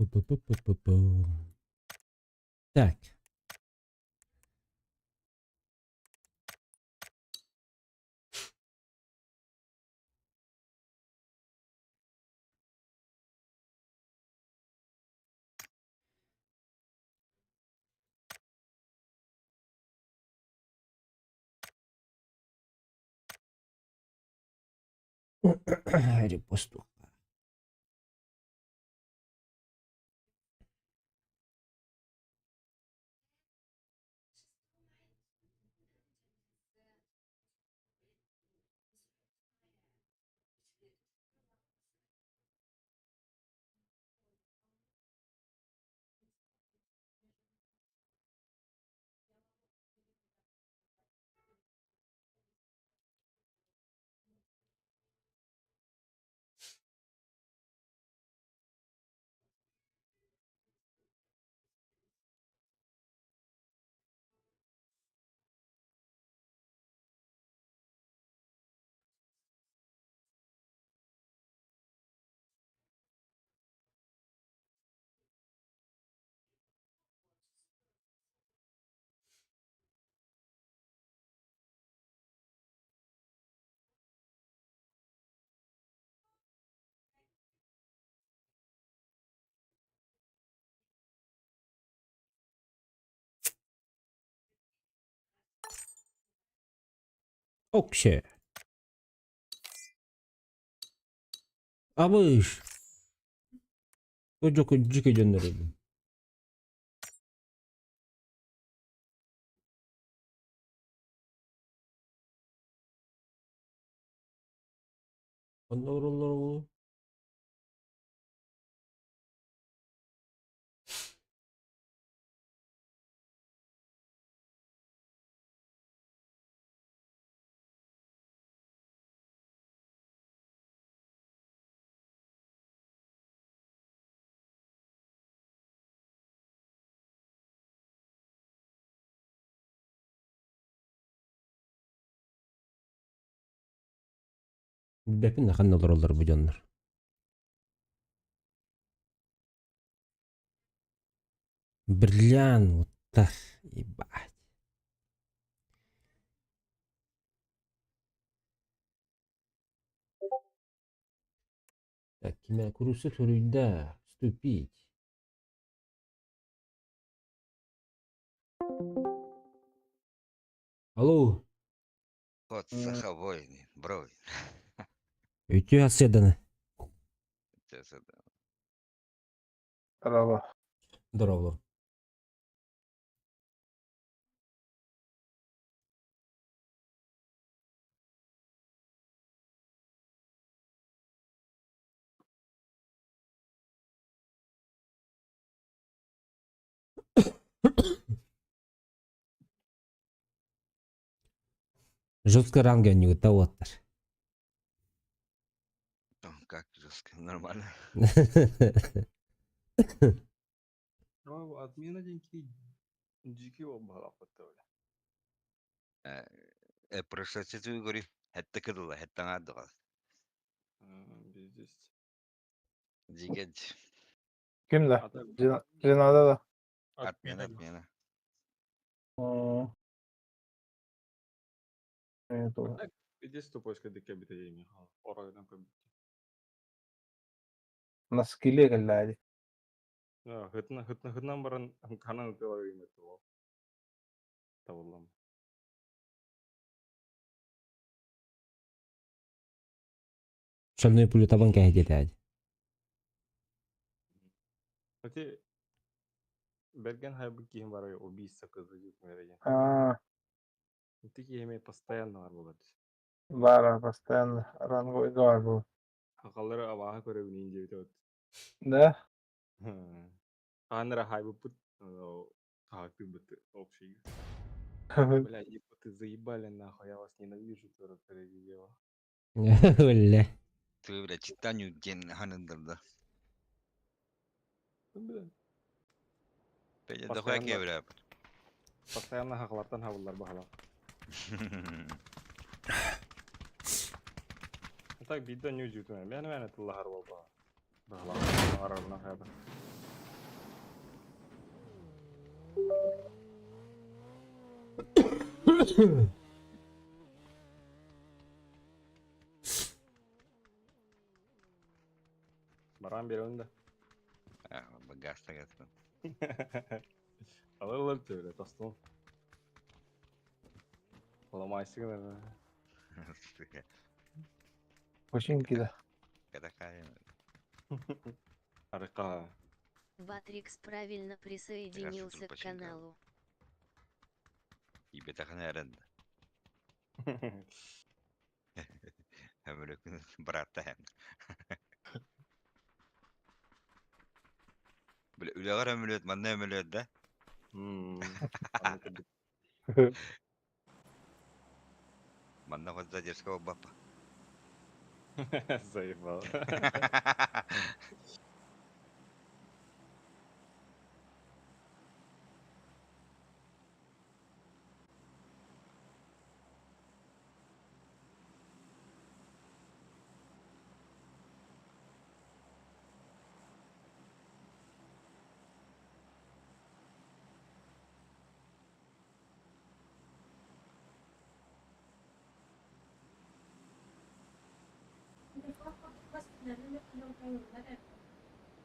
Пу-пу-пу-пу-пу. Так. Репостуха. Окше. Абыш. Жок жеке дьоннор эбит. Онно олороллор уу? Билбэппин да ханна олороллор бу дьоннор. Бриллиант уоттар, ебать. Так, кимэ куруусу суруйда, вступить. Алло. Вот саха воины, бро. Үтүө сыаданы. Здорово. Здорово. Жестко ранга не уоттар. Как жестко, нормально. Ну, отмена деньги дикий обалаппыт Прошедший говори, это кыдыла, это надо. Пиздец. Дигет. Ким да? Жинада да. Отмена, отмена. Пиздец тупой скадыке битэ оройдон көбүт. Наскиле кэллээди. Хытна хытна хытнан баран ханан ытыалар табыллам. Шальной пулю табан кэһэтиэтээди. Эти Берген хайбыт киһим барай убийца кызы дип Аа, Ити киһи постоянно бар болар. бара постоянно ранговый бар был. Хакалары абааһы көрөбүн диэбит эбит. Да? Хаанара хайбыппыт хаактыыбыт общий. Бля, ты заебали нахуй, я вас ненавижу, тоже дело. Өлле. Ты, бля, читанию ден ханындырда. Бля. Пеня дохуя бля. Постоянно хахлартан хабыллар бахала. Так бидде не үжүтүнэ. Мен мен тыллахар болба. Бахала. Арабына хайда. Баран берем да. Гаста гастан. Алалар төбөлө тостон. Ломайсың да. Починки да. Арка. Ватрикс правильно присоединился к каналу. Ибетахана эрэн. Өмүрөкүн бырааттаһан. Бile үлэҕэр өмүлүөт, манна өмүлүөт да? Манна хоть задержка буолбаппа. Заебал.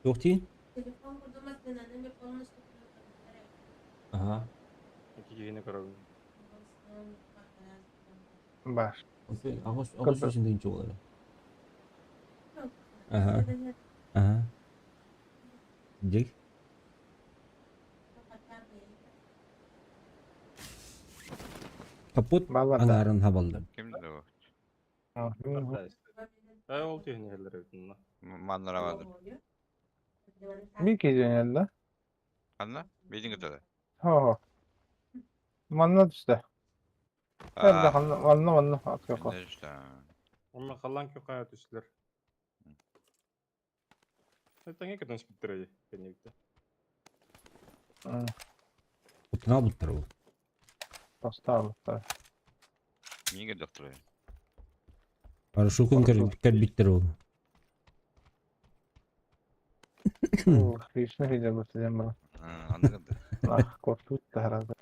Туох дии? Аха. Икки киһини көрөбүн. Бар. Аҕыс аҕыс сүүс тыһыынча буолар. Аха. Аха. Дик. Капот Баллар да. аҥаарын хабаллар. Ким да бу? Э, ол киһини иһэллэр эбит онно. Маннарабадым. Bir kez да? Ханна? Бейдин кытары. Хо. Манна түстэ. Эрдэ ханна манна манна атыаха. Онно халлаан күөххэ түстүлэр. Тэҥҥэ көтөн испиттэрэ кэннибиттэ. Куттана буттар ол. Поставлыктар. Миге доктор. Хорошо күн кэлбиттэр ол. Кришна хидэ бу бар. Анныгы да. Ах, кортут таһарада.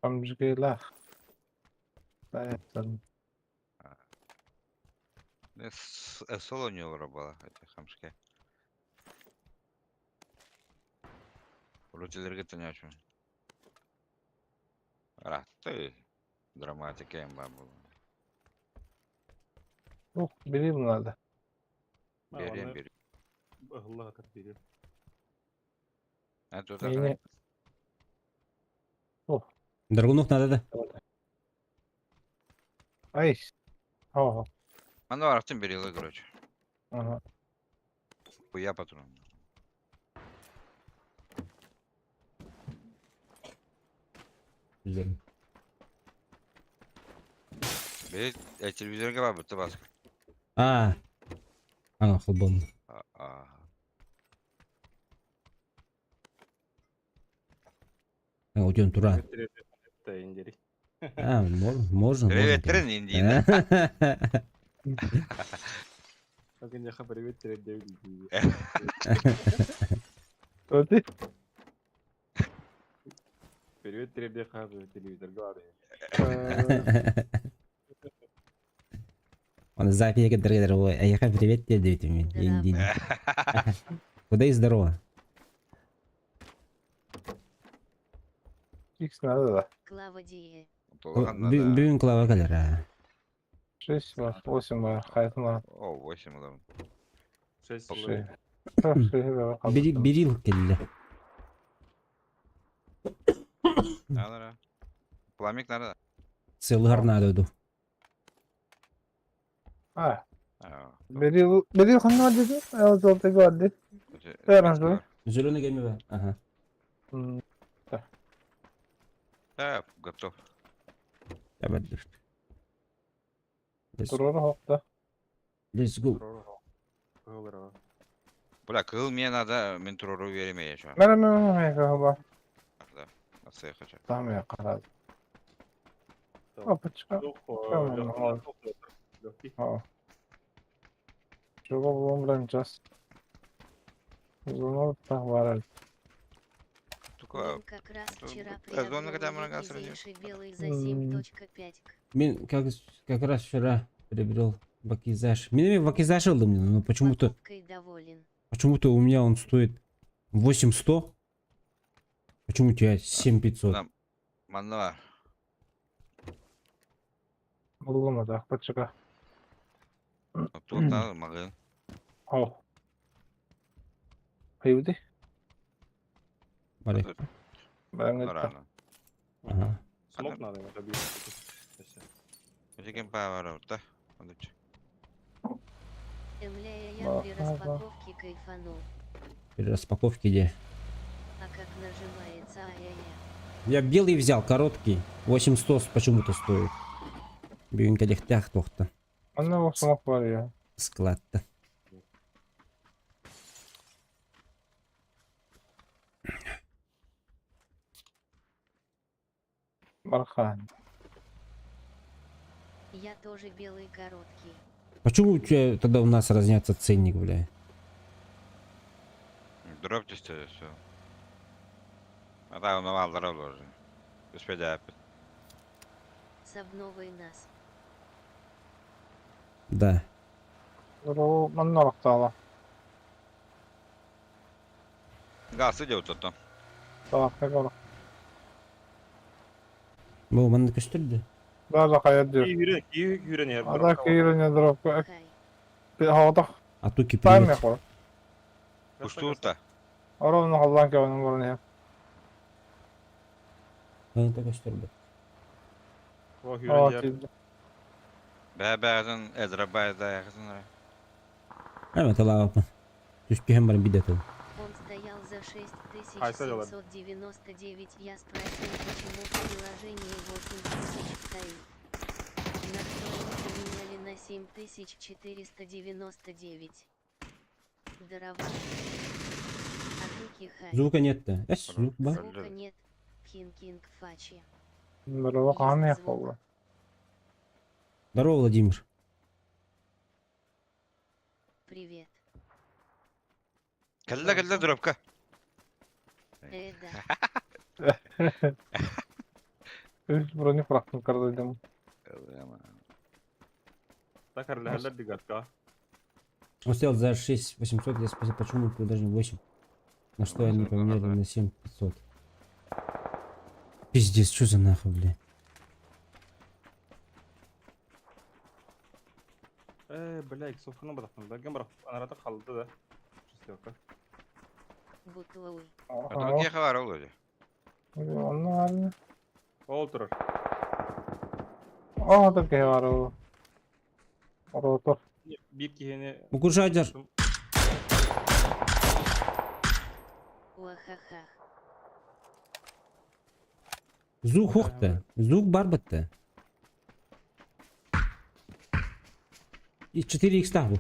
Амжгыйлах. Поэтому. Соло не была, эти хамшки. Рутилерге төнячу. Рахты. Драматика им был. Ух, бери надо. Берем, берем. Аллах бери. А тут Не, Драгунов надо да? Ай. Хо. Аны арахтын берилы, короче. Ага. Хуя патрон. Güzel. Бери телевизорга бар бутта баска. А. Ана холбон. А. Утен тура. А, можно, можно. Привет, трен индии. Привет, трен Өте. Привет, трен телевизорга бар. Он запись дорогой. А я привет тебе, Давид, Индии. Куда и здорово. Икс надо да. Клава Дие. Бүгүн Клава кэлэр. 6 бар, 8 бар, хайтын бар. О, 8 адам. 6 Берил кэллэ. Надо. Пламик надо. Сылыгар надо ду. А. Берил, берил ханна деді? Ол золотой гвардии. Оранжевый. Зеленый гемева. Ага. Да, готов. Давай. Let's, Турор хопта. let's go. Бля, кыл мне надо, мен турору вереме еще. Мәрі мәрі мәрі кахаба. Да, отсей хочу. Там я қарады. Опачка. Чего булом блин час. Зону так барар. Только Он как раз вчера зона, когда приобрел много сразу. Вакизейши белый за 7.5 к. Мен как раз вчера приобрел вакизаш. Мен вакизаш алдым, но почему-то Покупкой доволен. почему-то у меня он стоит 8100. Почему у тебя 7500? Да. Манна Булгума да, пачка. Тут надо магазин. Ау. Хайуди? Бары. Бәріңе Рано. Ага. Смок надо его добить. Жекен пара да. Эмляя я при Ага. распаковке кайфанул. При распаковке где? А как нажимается ай-яй-яй. Я белый взял, короткий. 8100 почему-то стоит. Бүгүн кэлиэхтээх туохта. Анна ол смок бар я. Складта. Бархан. Я тоже белый короткий. Почему у тебя тогда у нас разнятся ценник, бля? Дроп все. А там он навал уже. Успели С обновой нас. Да. Дұру манна бақтала. Газ идет тут. Табақта көр. Бу манна көстүрдү. Да да қайыр дер. Ада кейіріне дропка. Хай. Хаватақ. А туки Тайм привет. яқор. Пуштута. Оровны қалдан кәуінің бұрын я. Манна көстүрдү. Aa, тиді. Бә-бәден Эзра байда яхсын. Эме талаапын. Түспүһэн баран бидетин. Он стоял за 6799. Я спросил, почему в приложении 8000 стоит. На что мы поменяли на 7499. Здорово. А туки хай. Звука нет-то. Эс, звук ба. Звука нет. Кинг-кинг фачи. Дұру қаны яқор. Здорово, Владимир. Привет. Кэллэ кэллэ дропка. Да. Үл бұрын құрақтың қырды Он стоял за 6800, я спросил, почему предложили 8. На что они поменяли на 7500. Пиздец, что за нахуй, бля? Бля, иксовканы бырақтым. Бәлкім бірақ анарата қалды да. Шестерка. Бутлоуй. А то кеха бар ол. Онны Ол тұрыр. Aa, da кей бар ол. Ротор. Bir кихені Укуржайдер. Уахахах. Звук хохта. Звук барбатта. И 4 х был.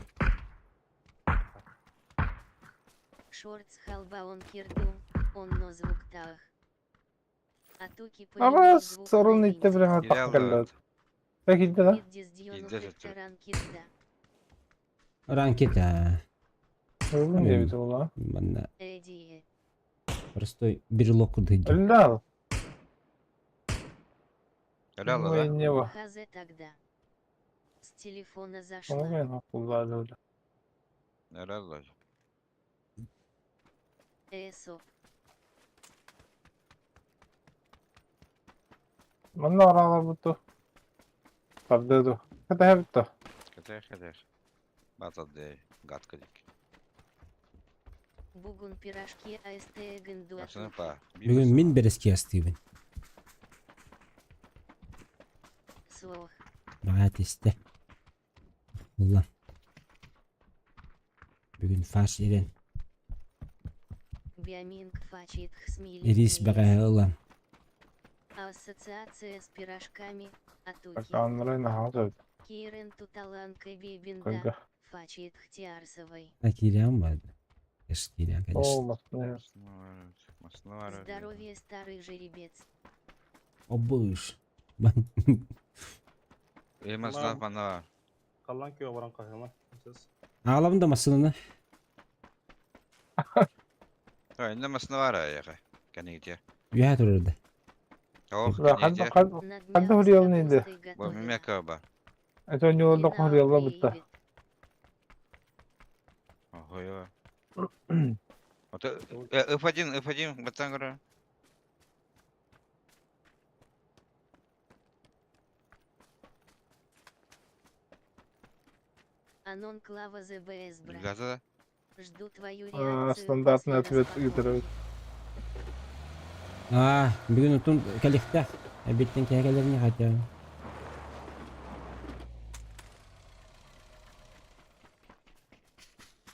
Шортс халбаон кирдум, он но звук таах. А туки Ама поменял звук сорун на итте винте. біле тақ келді. Пәкидді да? Пиддиздьону ранкидда. Ранкета. Өлін деп ол а. Манна. Эдие. Простой брелок куда идет. Өлді ал. Өлі да? Не ба. Хазе тогда. С телефона зашла. Оны мен оқулады өлі. Өлі Эсоп. Манна аралар бұтты. Тардыду. Ката бітті. Кәтер, кәтер. Батады, гатка дик. Бугун пирожки АСТ гынду Машина па. Бүгін мен береске астыйбын. Слох. Бага тесте. Улла. Фаш ирэн. Биоминг фачит хсмили. Ирис бэҕэһээ ылан. Ассоциация с пирожками, атухи. Акааннара наһаа сөп. Кирен туталанка бибинда, Койга. фачит хтиарсовой. А киирэн барды. Конечно, киирэн, конечно. Оо, массыына. Массыына баар. Здоровье, старый жеребец. Обыш. Э, массыына манна баар. Халлаан күө баран хаһыма. Сейчас. Аҕалабын да массыынаны. Ой, инде массыына баар айаҕа. Кэнигитиэ. Үөһэ турар да. Ох, Ханна кэнигитиэ. ханна На ханна днях с хуруйалын инде? капустой Бу готовила. мемека бар. Это ньуолда Финал хуруйалла бутта. привет. Охуева. Вот F1, F1, баттан көрө. Анон Клава ЗБС, брат. Газа. Жду твою А, реакцию стандартный после ответ ыытар распаковки. Аа, бүгүн отун кэлиэхтээх. Эбиттэн киһи кэлэрин хотя.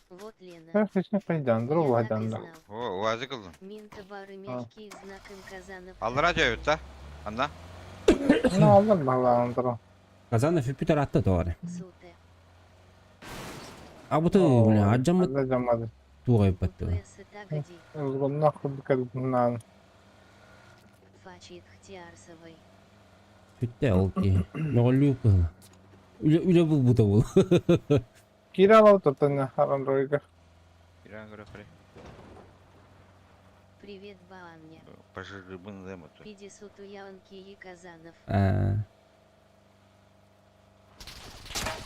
Вот Лена. Эх, ичне кайдан, Я друг так и да. знал. О, уазик ылдым. Минта бары мягкие знаком Казанов. Аллара жайыт да? Анна? Ну, алдан баглаан тура. Казанов үпүт аратта тоҕо. Суте. Абыты, бля, аджаммыт Алла жамады. туға иппаттыга. УПС Тагади. Ылгынна курдук Фачит Хтиарсовой. Бүттэ ол киһи. Мөҕүллүү кыһыла. Үлэ үлэ булбута буол. Кире алып туртан харан ройга. Иран көрө көрө. Привет, Баання. Пожирыбын зэмото. Пиди Сутуянки и Казанов. Аа.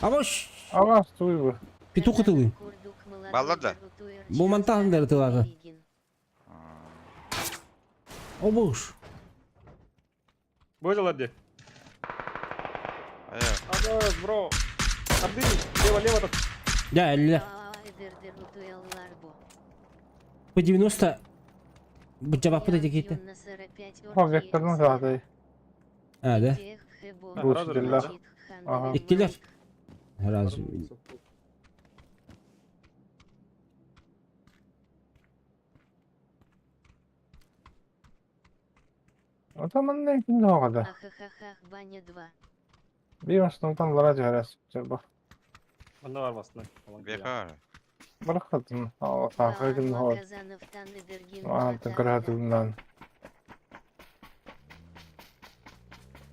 Абаш! Ага, стуйбу. Петух ытылыы. Курдук молодой Баллада. Рутуэр Бу мантаһын да ытылаҕы. Чарсаров Обуш. Выжил где? Ая, А, бро. Арды, лево, лево тут. Дьэ, эллэ. По 90 бычабаппыт эти киһитэ. О, векторын саатай. Аа, да? Бу Ага. Иккилэр. Раз. Отаман ким тоҕада. Ахахахах, баня 2. Бир основтан лара жара бу. Манна бар басына. бехар. Барахатын. Сааха ким тоҕо. Казанов Таннедерген. Аантын кыраатылынан.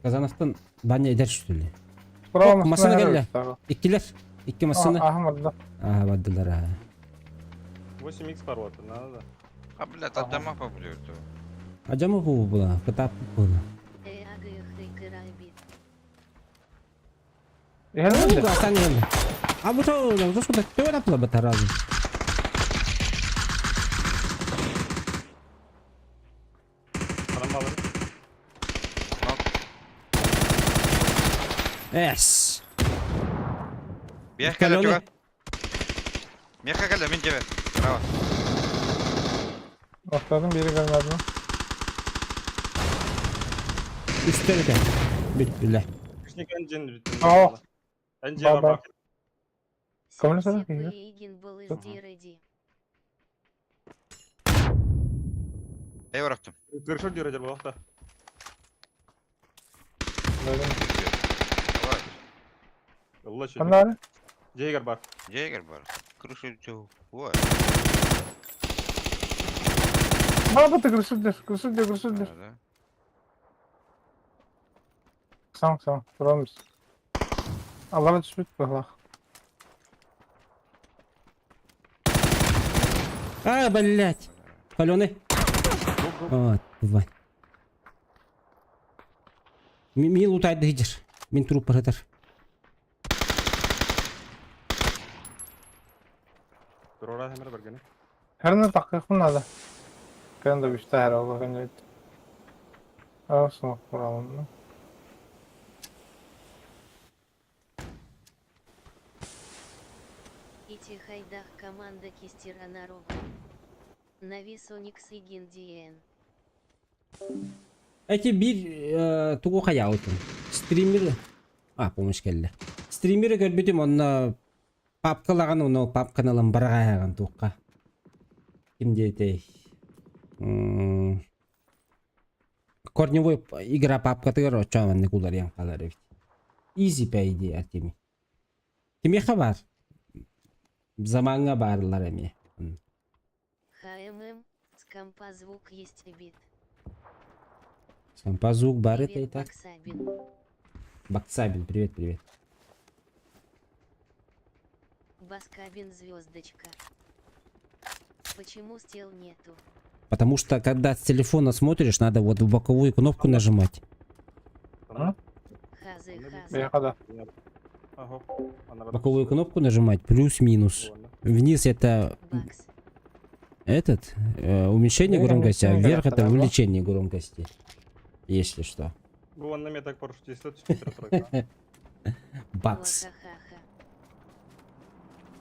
Казановтан баня эдэр что ли? Право массыына кэллэ. Иккилэр. Икки массыына. Ахмадда. Аа, бардылар аа. 8х порота, надо. А, блядь, адама побудет. Ажама бу була, кытаап була. Иһэллэ. Асан иһэллэ. А бу то, господи, төбө апла батаразы. Парам алыр. Эс. Бех Калёны. кэлэ чуга. Меха кэлэ мин жебе. Браво. Ортадын бири көрмөдүм. Үстер экен. Бүттүлэр. Күшник энджин бүттү. О. Энджин бар Ба-ба. бак. Кому не Эй, барахтым. Көршөр дүйрө жер болақта. Давай. Алла чөй. Каннары? Жейгер бар. Жегер бар. Крыша чу. Вот. Баба ты крышыр крышыр крышыр. Да. Саң саң турамыз. Аллаға түшпейт бала. А, блядь. Паленый. Вот, бывай. Ми лутайды хиджер. Мин труп баратар. Турора хемер бергени. Herне такыйкын ада. Кэнде биште хэр алла кэнде. Аа соң куралым. Ити хайдах команда Кистиранарова. Навис Оникс и Гиндиен. Эти бир тугу хаyaутун. Стример. А, помощь келди. Стримери көрбүтүм онна Папкалаҕын уонна ол папканы ылан быраҕааһаҕын туохха. Ким диэтэй? М, Корневой игра папкатыгар оччоон маннык уларыйан хаалар эбит. Easy по идее, Артемий. Кимиэхэ баар? Замаҥҥа баарлар эмиэ. ХММ, с компа звук есть бит. С компа звук бар это и Привет, так. Баксабин. Баксабин, привет, привет. Баскабин звездочка. Почему стел нету? Потому что когда с телефона смотришь, надо вот в боковую кнопку нажимать. А? Хазы хазы. Биһиэхэ да. Ага. Боковую кнопку нажимать, плюс-минус. Вниз это Бакс. этот, уменьшение Не, громкости, а не вверх это говорят, увеличение громкости. Если что. Бу онно эмиэ так парашютиста түспүттэрэ тройка. Бакс. Ха-ха-ха.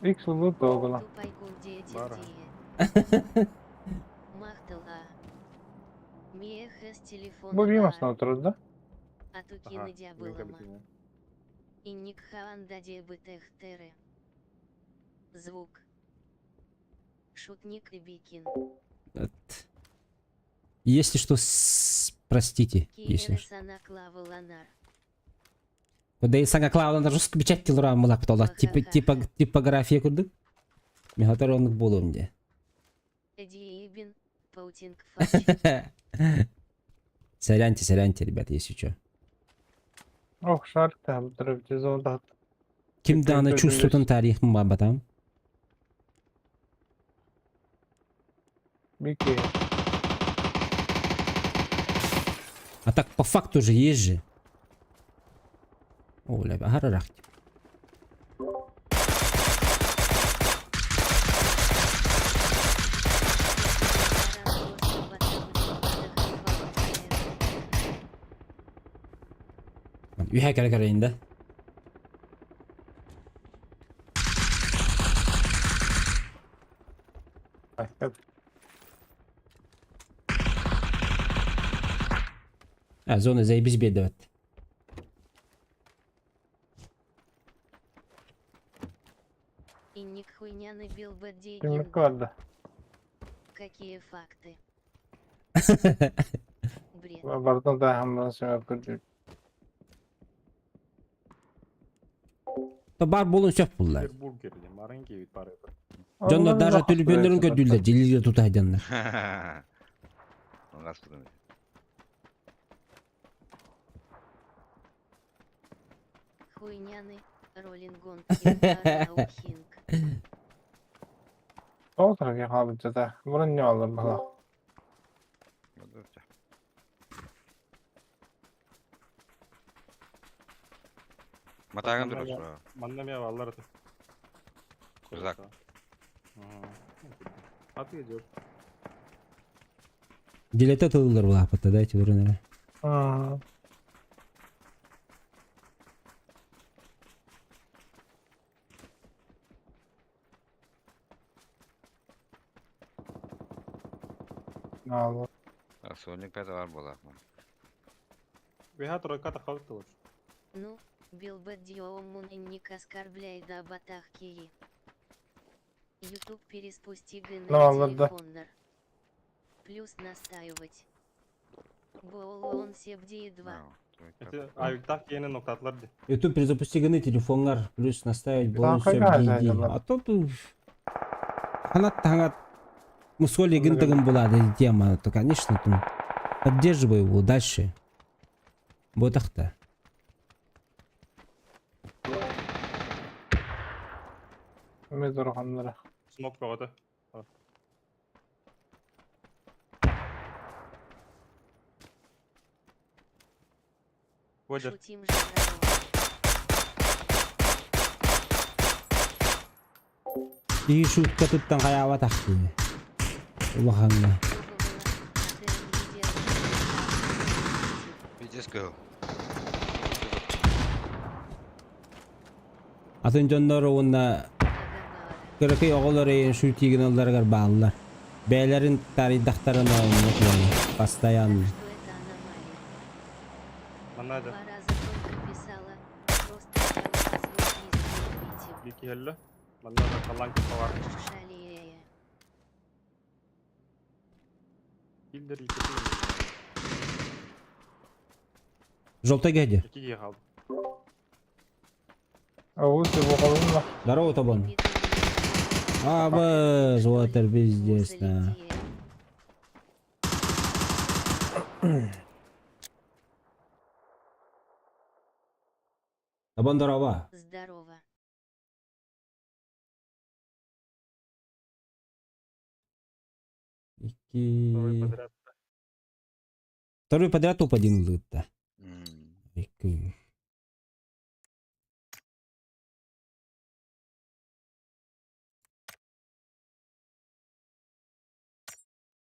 X улуу туогула. Тупайкун дети Бара. Махтала. Меха с телефона. Бу биир бар. массыына турар да? А тукины Ага. дьябылама. Инникхаанда дебытехтере. Звук. Шутник Бикин. Вот. Если что, простите, если что. Киересана Клаваланар. Куда и сага клавна жестко печать тилура мылак тола. Типа, типа, типография курдук. Мехатаронных болом де. Эдиибин, Паутинг Фач. Соряньте, соряньте, ребят, если что. Ох, шарик таһабыттар эбит золото. Ким даны Өтө чувствует тарих мбабатам. Бики. А так по факту же есть же. О, бля, гарарах. Үһэ кэрэ кэрэйин да. А, зона заебись бедоват. Инник хуйня набил Түмүк баддейгин. барда. Какие факты? Бред. Бардын да хамман сөп көрдүк. То бар болун сөп буллар. Бургер диэн барын киэбит бары. Дьоннор даже түлүбүөннөрүн көрдүүллэр, дьилигэ тутайданнар. Оҥас тутан. Хуйняны, Роллингон, Хинг. Ол тарги хаалбыт Бурун не алыр бала. Матааган турар. Манна эмиэ бааллар этэ. Рюкзак. Аты идет. Дилете тылылар булааппыта да эти урынара. Алыр. Соник пята бар буолаах. Бэһэ тройка тахабыт тылыр. Ну, Билбаддиомун инник оскорбляй да батах кии. Ютуб переспусти г Ну, на ладно. телефоннар. Плюс настаивать. Боолуон себди 2. Эти авиктах киэнин ноктатлар ди. YouTube перезапусти гыны телефоннар плюс наставить болун Там сөп какая дии. зайда А то бу ханат ханат мусоли гынтыгын булады тема, то конечно там поддерживаю его дальше. Ботахта. Эме турганнара. Смок бөҕөтө. Бодер. Шутим же браво. И шутка туттан хаява тахты. Улаханга. Пробовала, а ты не делаешь. Пиздец кыһыл. Атын дьоннор уонна кыракый оҕолор эйэн шутигин алларыгар бааллар. Бээлэрин тарыйдахтарына оннук постоянно. Так что это аномалия. Манна да. Два раза только писала, просто стало звук не сделайте. Бики хелле. Манна да талант бар. Шалее. Киллер икки Желтый где? Икки хаалды. Абы ты Здорово, Табон. Абы, золотер пиздец, да. Табон, здорово. Здорово. Второй Икки... подряд. Второй подряд топ-1 ылыытта. М. Икки.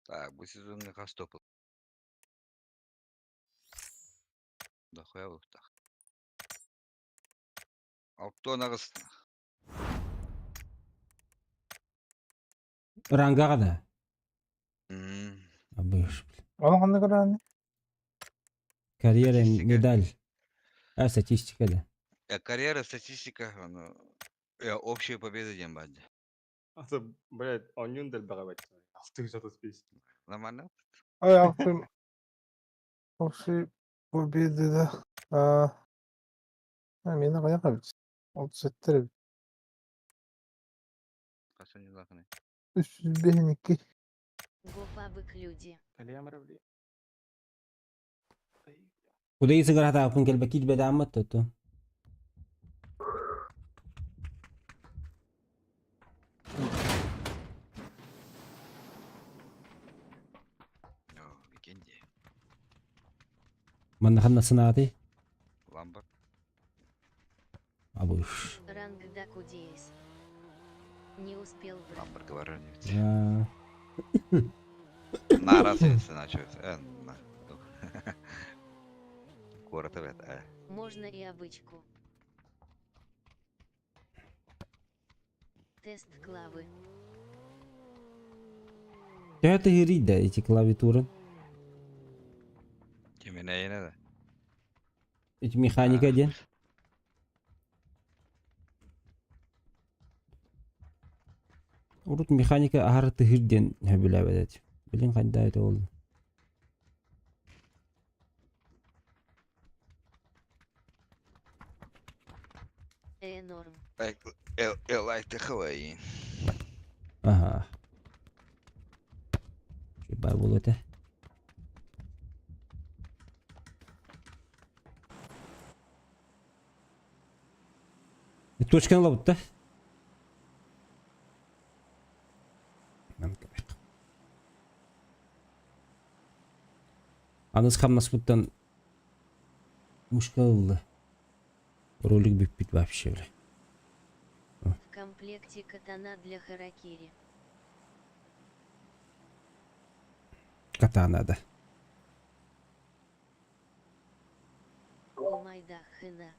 Так, бу сезонга хас топ Дохуя буолуохтаах. Алтуон аҕыс. Рангаҕа да? М. Абыш, блин. Ону ханна көрөөнү? Карьера, Статистика. медаль. А, статистика да. Карьера, статистика, ону общая победа диэн баар дии. Ата, блядь, онньуун дэлбэҕэ бэт. 635. Нормально? Ой, алтын. Общий победы да. А, мені қаяққа бит? 37 эбит. Хасан дьыллаахыный? 352. Гопабык люди. Калиамра, блин. Куда сыгыратааппын кэлбэ киирбэтээммит тоту. Оо, викенд дии. Манна ханна санаатый? Ламбар. Абыш. Ранг Дакудиес. Не успел брат. Ламбар говорю, не ведь. А, На раз начался. На. Куорат эбит. Можно и обычку. Тест клавы. Төһө тыһыырый да ити клавиатура? Киминэ да. Ити механика диэн. Урут механика аһара тыһыыр диэн сөбүлээбэт этим. Билин хайда это ол. Норм. Эл лайк тахавай. Аха. Бар буолуо этэ. Точканы ылабыт да? Аныс хамнаспыттан мушка ылла. Ролик бүппүт вообще, бля. В комплекте катана для харакири. Катана, да. Умайдахына.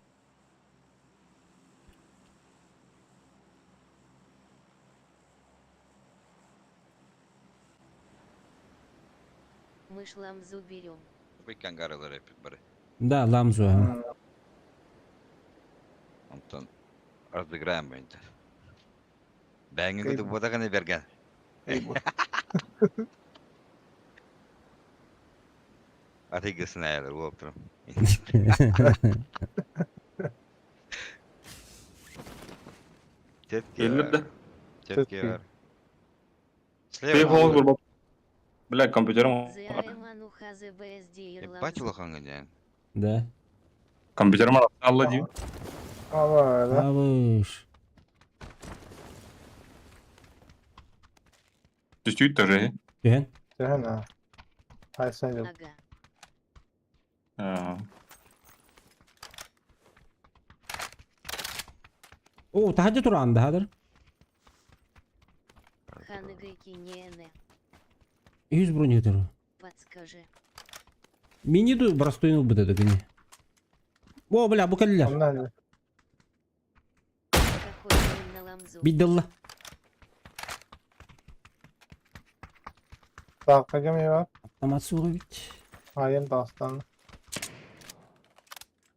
Мы ж ламзу берем. Быкангарылар эпит бары. Да, ламзу, ага. Онтон разыграем бэнтэ. Бэҥҥин кытык буотаҕына бэргэн. Атыгысын айалар буолуп туран. Четкий Эллир да. Четкий бар. Ты Слева. холл бурбап. Бля, компьютерым. ЗАМАНУ ХЗБСД Ебать улахаҥҥа диэн. Да. Компьютерым алла дии. Ала, да. Абыш. Түстүйт тоже. Түһэн. Төһөн а. Хайсан жыл. Ага. А, О, таһырдьа тураҕын да хадыр. Ханыгайки не Үс броню туру. Подскажи. Мини ду простой ылбыт этэ кини. О, бля, бу кэллилэр. Онна Какой бронь на ламзу? Биддылла. Тааққа кеме бар. Автомат суоҕа эбит. Айын тастан.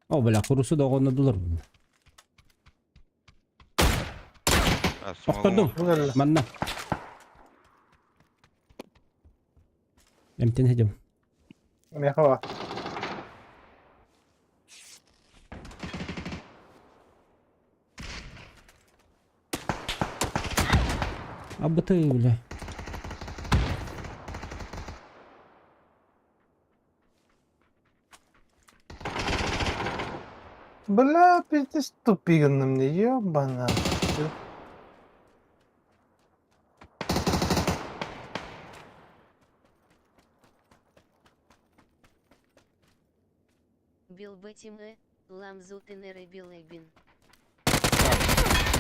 О, бля, курусу да оҕоннодулар. А, смогу. Охтордум. Бу кэллэ. Манна. Эмтэн сидим. Миэхэ баар. Абыты, бля. Бля, пиздец тупиган на мне, ебана. Билбэтиме, ламзутенеры билэбин.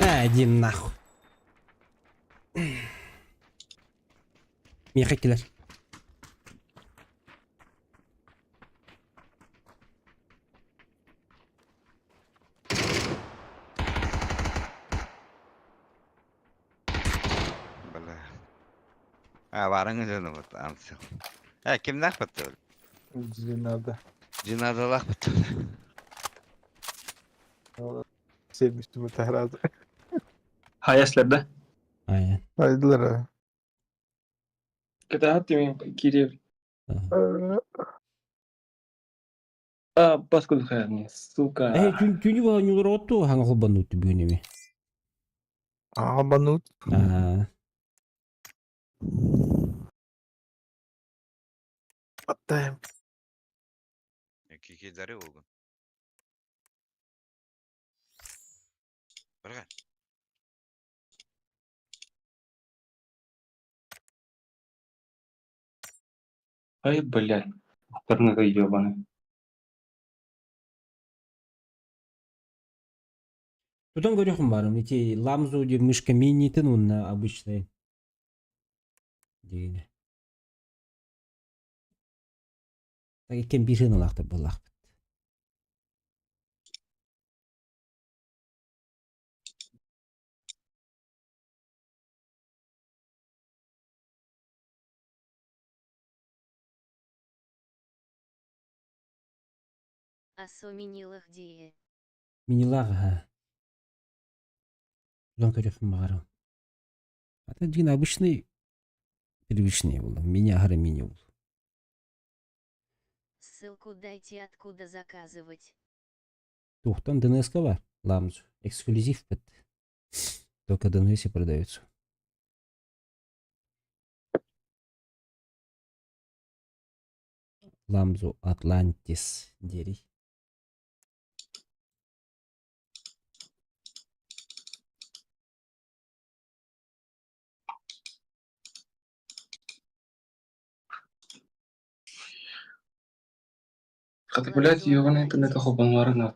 Э, иди нахуй. Миэхэ кэлэр. Бля. А, барың дьону вот ансыл. Э, кимнээх баттыбыт? Динада. Динадалаах баттыбыт. Sevmiştim bu herhalde. Хайаслерде. Айан. Haydiler ha. Кытаат кириэр. А, баскуду хайарни, сука. Э, түүнү бала ньулар отту хаҥа холбоннууту бүгүн эми. Aa banut. Аа, What the Кикидары olgun. Барга. Ай, блядь. Интернет ебаный. Тутан көрүөхүм барым. Ити ламзу диэн мышка минитин уонна обычный диэни. Так иккен биир ылаахтар буоллаахпыт. Асо минилах дие. Минилаах аха. Тутан көрүөхүм баҕарым. А так дьиҥ обычный первичный буолла. Мини аһара мини буолла. Ссылку дайте откуда заказывать. Туохтан ДНС-ка бар. Ламзу. Эксклюзив бит. Только ДНС продается. Ламзу Атлантис диэри. Хата, блядь, ебаный интернет холбоннорун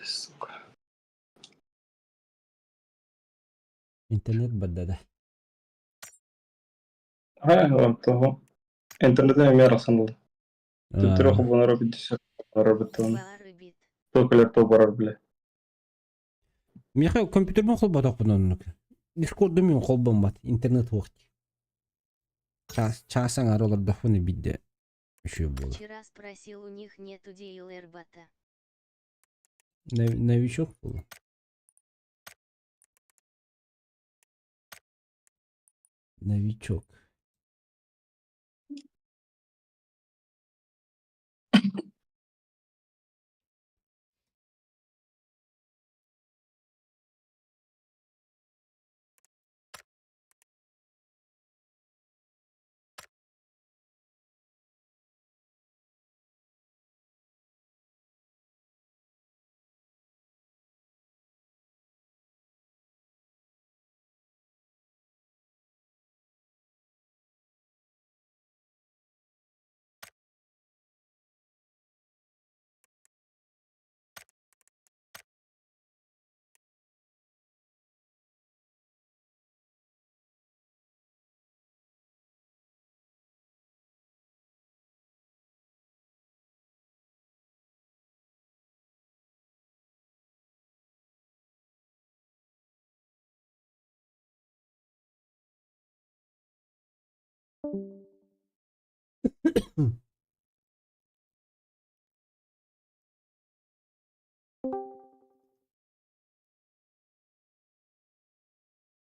Сука. Интернет барда да. Ха, того. Интернет эмиэ арахсан Төттөрү Аа, холбоноро бүттүсэ барар быттыгын. Баарыбит. Токолер то барар бля. Миэхэ компьютербин холботохпун оннук. Дискордум мин холбоммат. Интернет суох дии. Чаас чаас аҥаара олордохпуна биирдэ үчүгэй буолар. Вчера спросил у них нету DLR-бата. Новичок буолла. Новичок.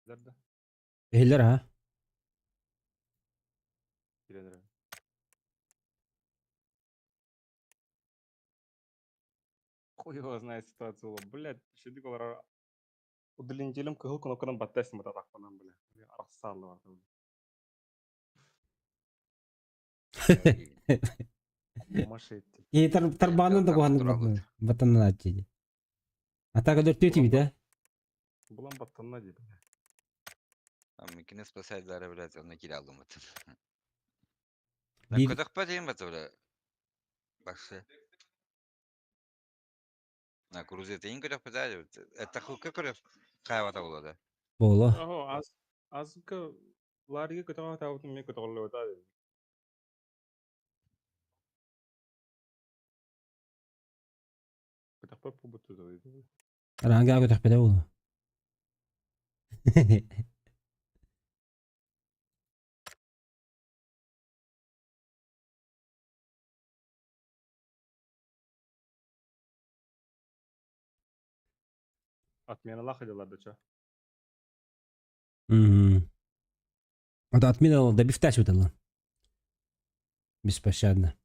Да? Иһиллэр а? Киирэн эрэр. Хуй его знает ситуацию была. Блядь, шедик олар удлинителем кыһыл кнопканан баттайсың бата тахпанан, бля. Арахсаллы бар. Машетти. И тарбаанын да куһаннык батаннааччы дии. Атака дөртүө тибитэ. Булан баттанна дии, бля. Микини спасайдары, блядь, оны кире алдым батын. Биир Көтөхпө дейін баты, бля. Баксы. На крузе дейін көтөхпө да, это хукка көрөп кайбата болады. буолуо. Охо, аз азка ларге көтөҕө таабытын мен көтөҕөллөбөтаа дии. Көтөхпөт буолбутту дии. Араангаа көтөхпөтө буолуо. Отменалаах дьаллар да ча. Мгм. Это отмена добивтась вот это. Беспощадно.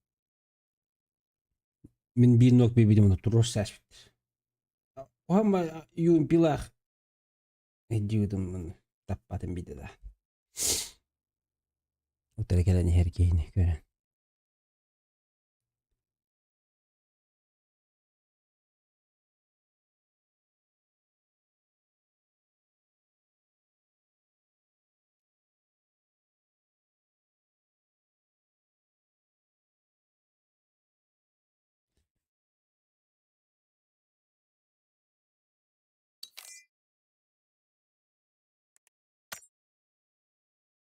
Мин биир ног бибидим турос саспит. Оһамма юун пилах дьиутум таппатын биде да. Утары кэлэн иһэр киһини көрөн.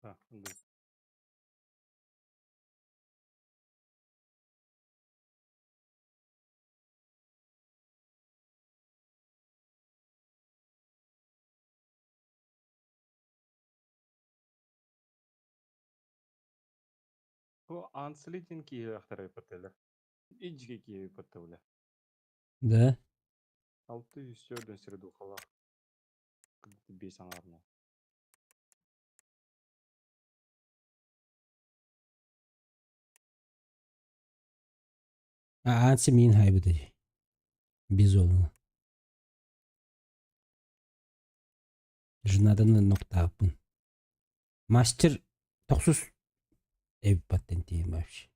А, да. Бу Анслитин киһи паттылар. Иджиге киһи паттылар. Да. Алты үстөрдөн сире духала. Бес аңарына. А ансы мин хайбыты. Бизон. Жунадан ноктааппын. Мастер тохсус эбиппаттен тиим вообще.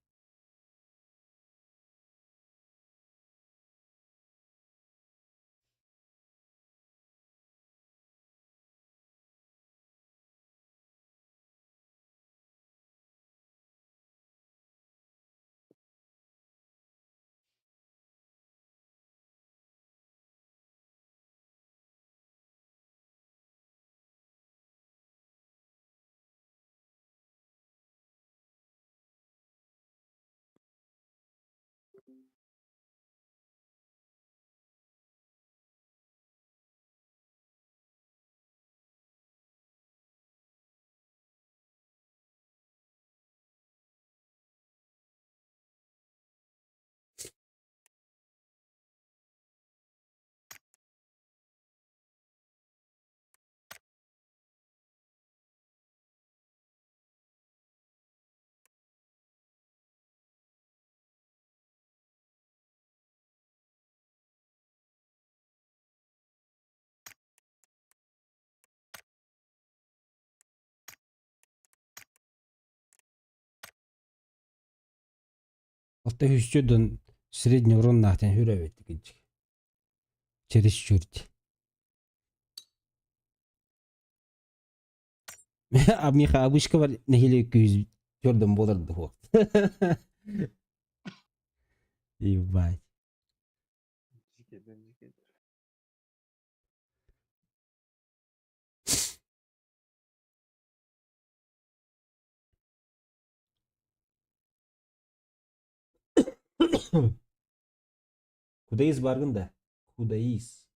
Алта үстөрдөн средний урон нахтен хүрөбөт кичик. Чересчур. А миха обычка бар нехиле күйіз төрдөн болар духу. Ебать. Жикеден жикедер. Кудаис баргын да. Кудаис.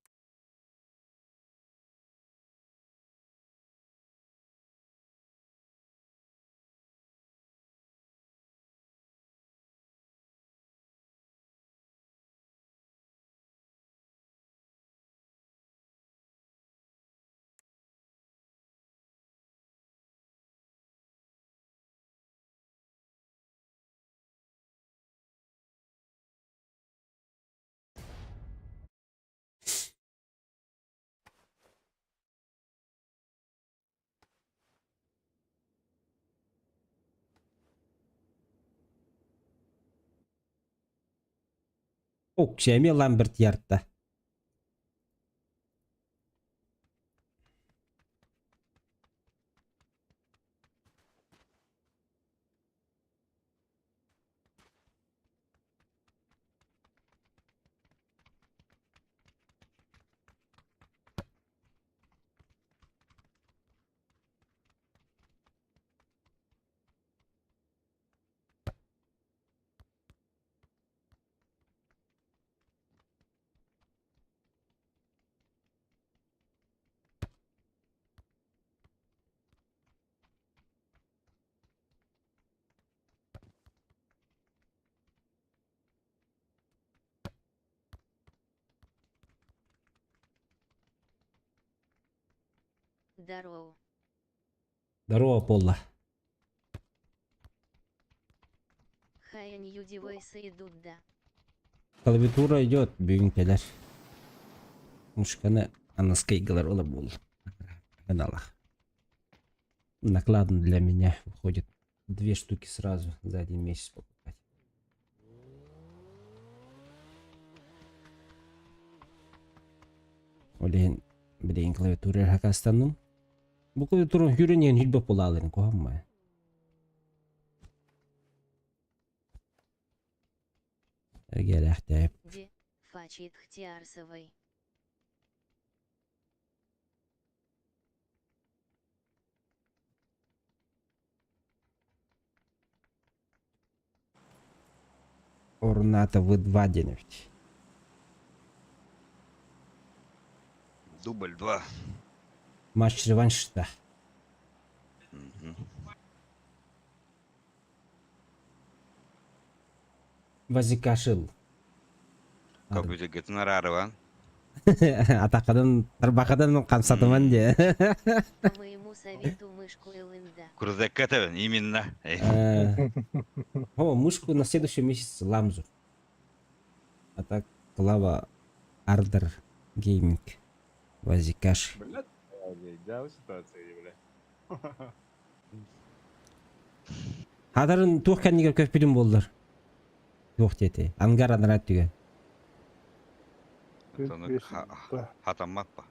Оксиэми Ламберт ярта. Здорово. Здорово, Полла. Хай New Device идут да. Клавиатура идет, бүгүн кэлэр. Мушканы анаскайгалар олор буолла. Каналах. Накладно для меня выходит две штуки сразу за один месяц покупать. Ол иһин билигин клавиатура хакастанным. Бу клавиатура хүрүнэн хүлбэ булааларын куһаммай. Эргиэлээхтээп. Де, Фачит Хтиарсовой. Орната В2 диэн эбит. Дубль 2. Матч реваншта. Вазикашил. Компьютерге арарыбан. Атакадан, тарбакадан хамсатыман де. По моему совету мышку ЛНД. Крузакка именно. О, мышку на следующий месяц ламзу. А так, клава Ардер Гейминг. Вазикаш. Блядь, да, ситуация, бля. Хадарын туох кэннигэр көппүтүм буоллар. Туох диэти. Ангар анараа өттүгэр. Хатаммаппа.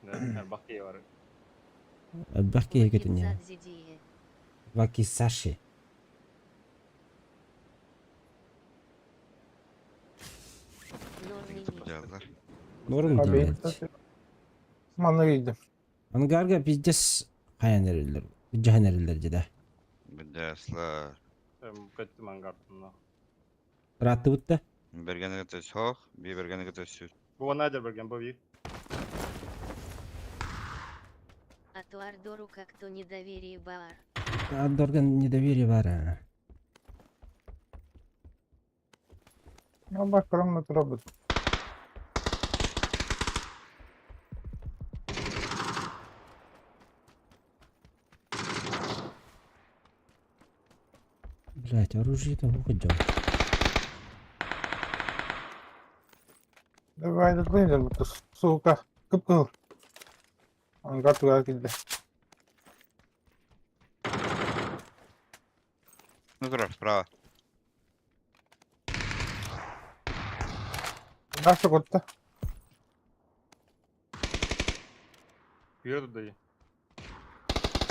Бакки бар. Элбэх киһи көтүнэ. Вакидзадзидие. Вакисаши. Норм Норм диэн. Манна киирдим. Ангарга пиздец хайан эрэллэр. Дьаһан эрэллэр дьэ да. Бдясла. Көттүм ангартына. Ырааттыбыт да. Бергені кытта сох, би бергені кытта сүт. Бу Надя берген бу бир. А то Ардору как-то недоверие бар. Ардорга недоверие бар. а. Алла көрөҥ турабыт. Блять, оружие там выходил. Давай, сука. Кып-кызыл. Ангар туга килде. Ну, турар, справа. Наша кутта. Yürü dayı.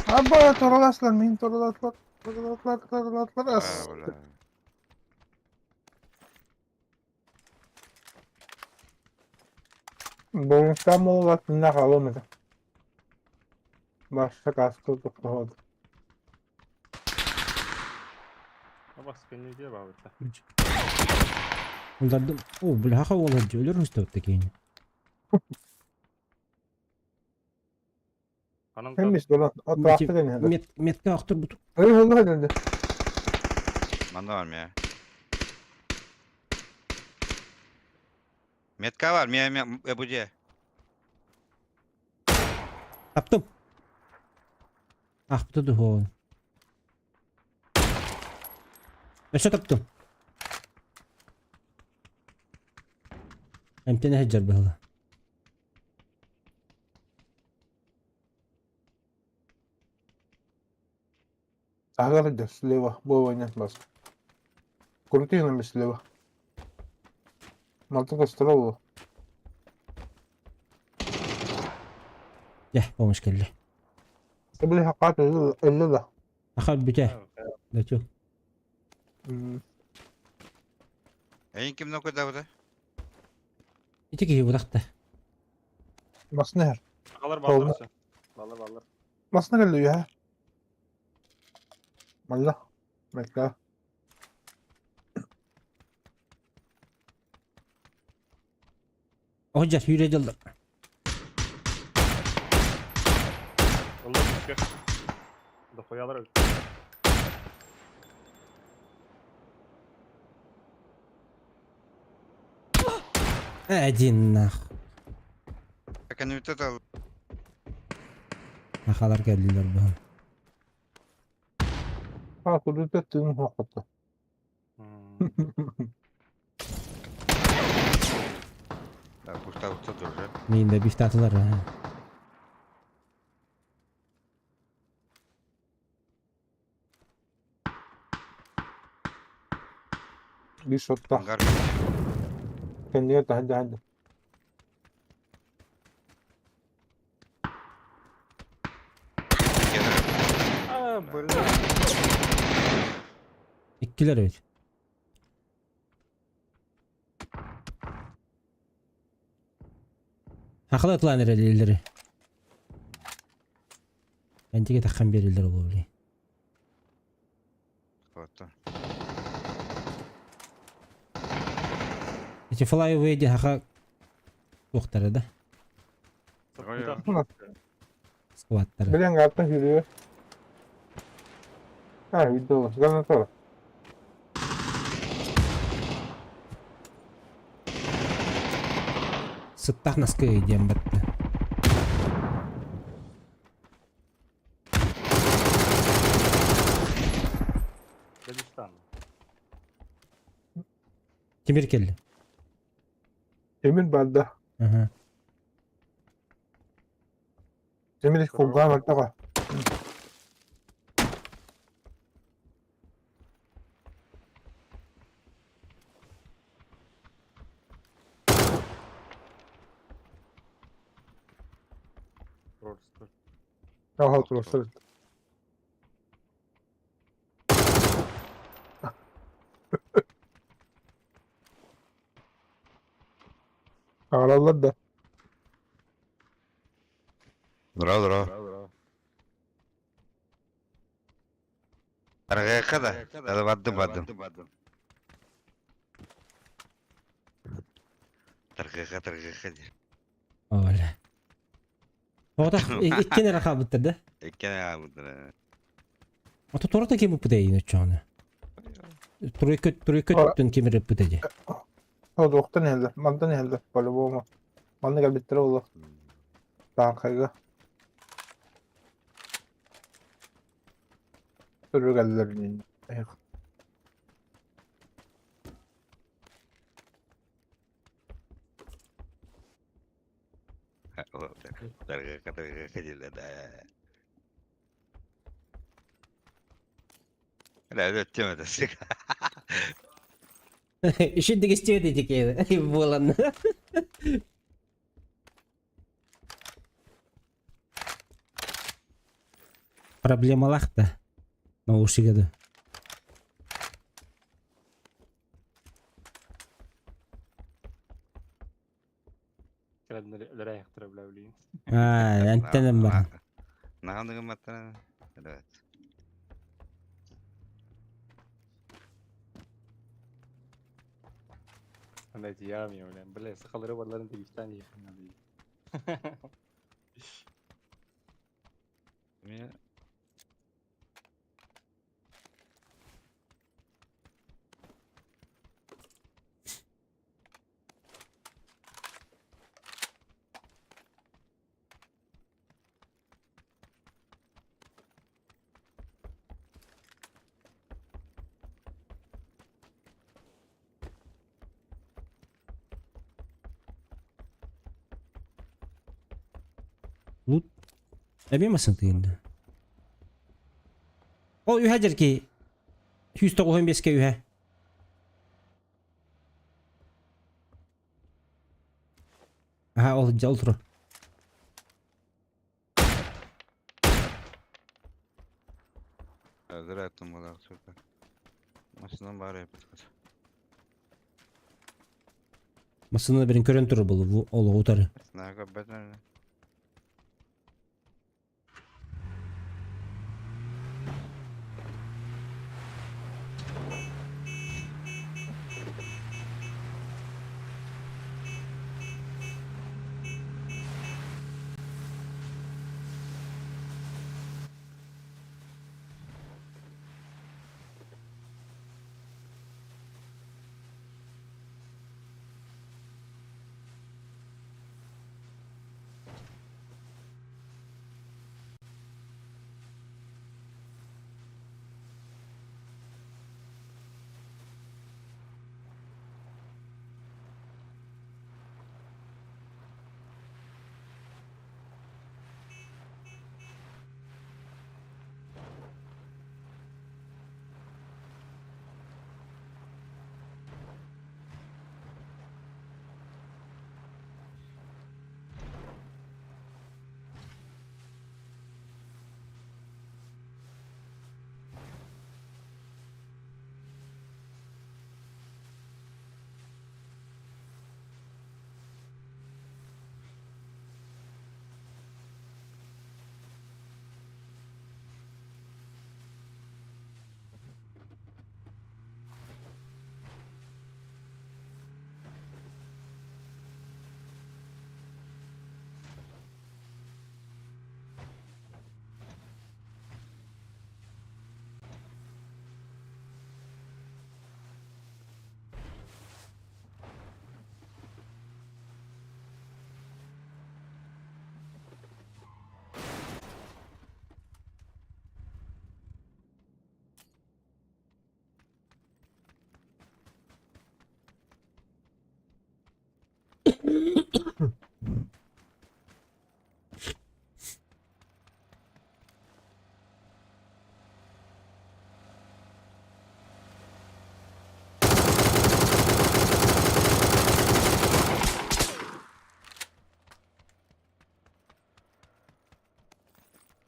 Аба, тураласлар, мин тураласлар. Тураласлар, тураласлар. А, бля. Бонустан моллар түннә калым иде. Башта каскы тукталды. Bak spinni diye bak. Улардым. О, бля, хаха олар өлөр өстөп текейин. Анам Хемис долан атрақты ден хәзер. Мет метке актыр бутук. Ой, хылды хәзер. Манда бар мия. Метка бар, мия, мия, эбуде. Таптым. Ах, буту духовын. Өсө таптым. Эмтене хеджер быһыла. Тагыр да слева бу ойнат бас. Крутые на слева. Мантан көстөр ол. Дьэ, помощь кэллэ. Били хакаат өллө да. Аха бүтэ. Дачу. Эйин ким нокуйдаабыта? Ити киһи бырахта. Масына иһэр. Алар баллар өссө. Баллар баллар. Масына кэллэ үһэ. Малла. Мэлкэ. Оһдьар сүүрэ дьыллар. Олар үскэ. Дохуялар өлтү. Один нах. Кэнүтэ тал. Нахалар кэллилэр бу. Ha кудута тыын хохотто. Пустабыта тоже. Мин да бифтатылар. Биир шоттаах. Ангар. Кэннигэр таһырдьа сылдьар. А, бля. Иккилэр эбит. Хахала ытылаан эрэлииллэри. Энтиге таххан биэрэллэр ол били. Вот. Эти fly диэн хаха туохтара да скваттара. Билэн гааттан сүүрүө. А, видел, граната. Сыттах наскы диэн батта. Дагестан. Тимир кэллэ. Тимир барда. Аха. Тимир кулгаан бардага. Просто. Аха туруктар. Аҕалаллар да. Здорово, здорово. Арҕыахха да. Да бардым, бардым. Тарҕыахха, тарҕыахха диир. Оля. Оҕото иккиэн эрэ хаалбыттар да? Иккиэн хаалбыттар. Ото туората ким ыппыта эйин оччоҕуна? Тройка тройка өттүн ким эрэ ыппыта дии. Одуохтан иһэллэр, мантан иһэллэр по-любому. Манна кэлбиттэрэ буолуо. Тааҥхайга. Төрүгэллэр Тарҕыахха, тарҕыахха дииллэр да. Бля, тема Еще дегустирует эти буолан. Проблемалах да. Наушнига да. Өлөрәйхтер бля блин. Аа, антеннам баран. Наҕаныгымматтара. Evet. Ана диям я, бля. Бля, сахалары барларын дегистан ехин. Мен Лут. Эбиэ масын тыынна. Ол үһэ дьэрки 195-ке үһэ. Аха, ол дьэ ол турар. Зря буолар супер. Машина баар эбит. Массыына бэрин көрөн турар буолу олоҕу утары. Знаю, көрбөтүн.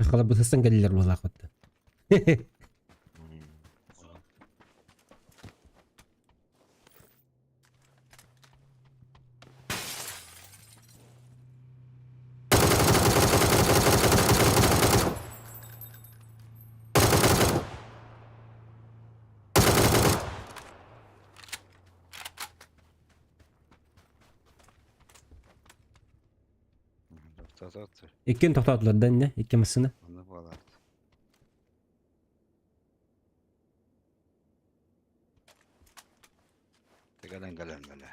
Халабы сыстан кэллилэр буолаахпыт. Иккиэн тохтоотулар да иннэ, икки массыына. Онно буолаат. Кэлэн кэлэн бэлэ.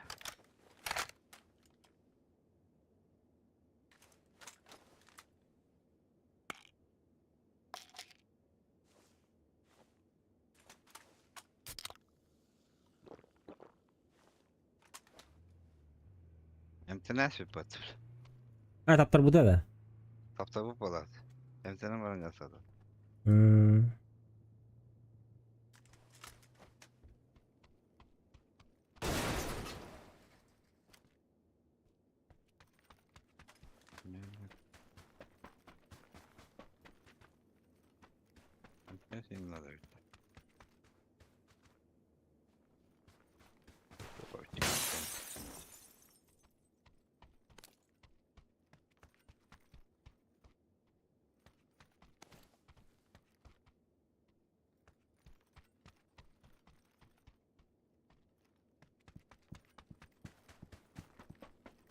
Эмтэнэ сүппэт. А, таптарбыта да? Таптарбыт буолаат. Эмтэнэн баран дьахсата.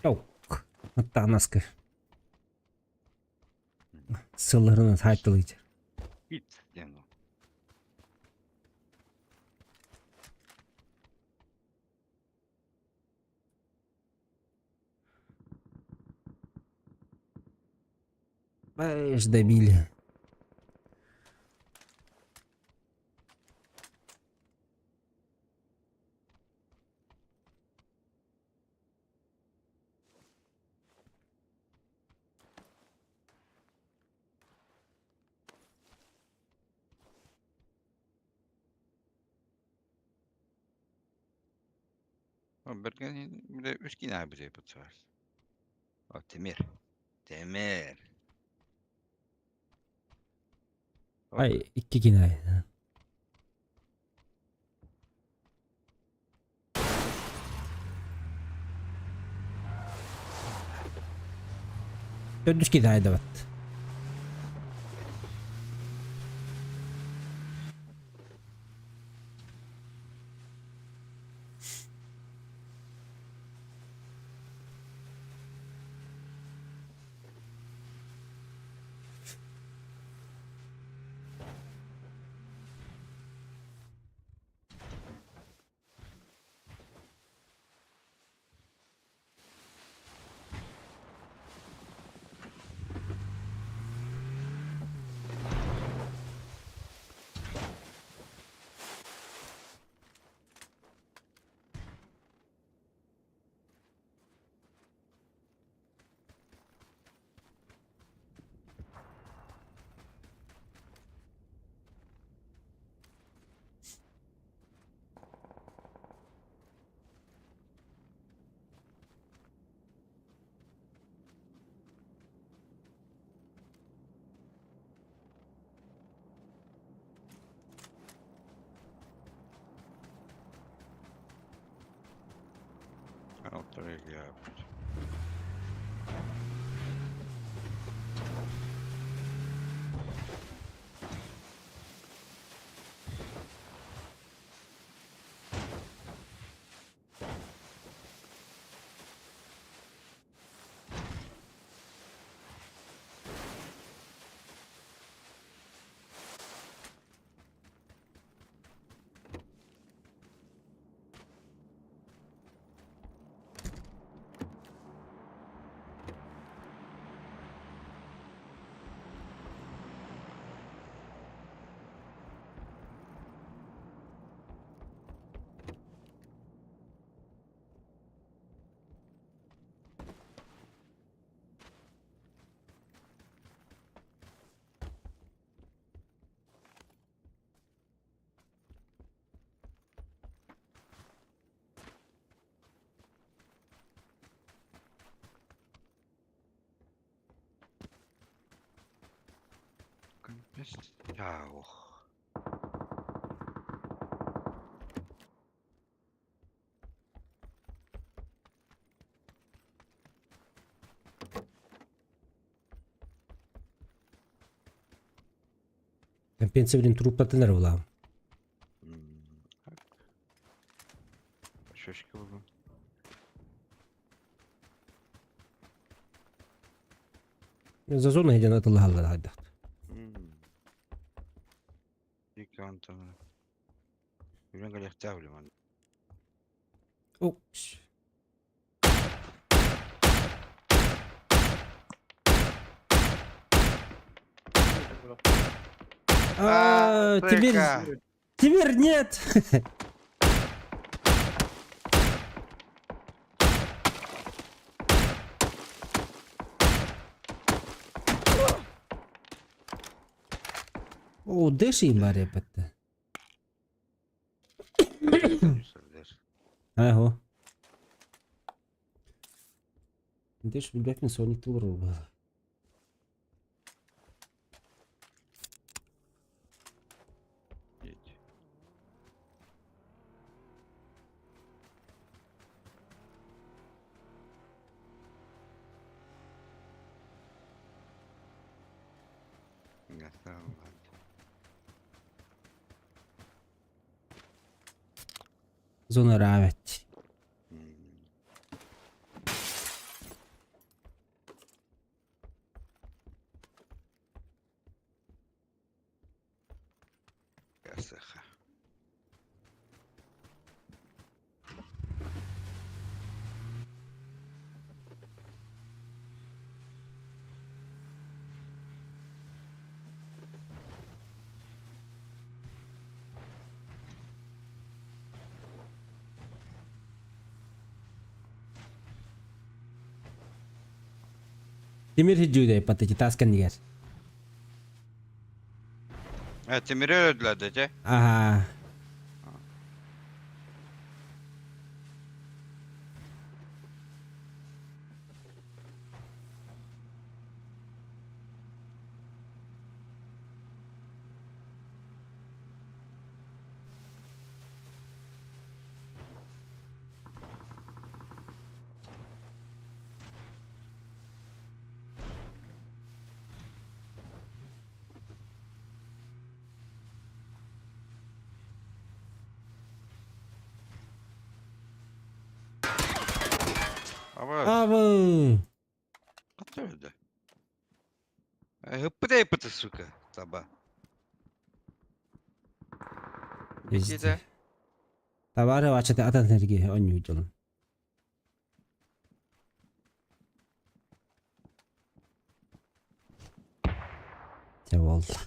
Ок. Маттаанаска. Сылларынан саайтылыйдьар. Хит диэн ол. Эш добили. Бэргэн бile үс кинээ билэ бутсаар. О, Тимир. Тимир. Ай, икки кинай. Төрдүс китай да бат. Altta Чао. Компенсия билин труппатын эрэ булаам. Шашка булдум. За зона иһдьэн атыллаһаллар хайдах. Икки онтон. Билэн кэлиэхтээх билим. Упс. А, теперь, теперь нет. О, дэши Мария патта. Аго. Дэш билбэппин Sonic тулар буолла. Зона ыраабэт. Тимир хиджүүдэ паттачы таас кэннигэр. Э, Тимири өлөдүлэр дэ, Аха. Аба. Абы! Хатта өлдө. Ыппыт ыппыт сука. Таба. Битиде. Табары вачата атын эрге онньуу дьолун. Дьэ буолла.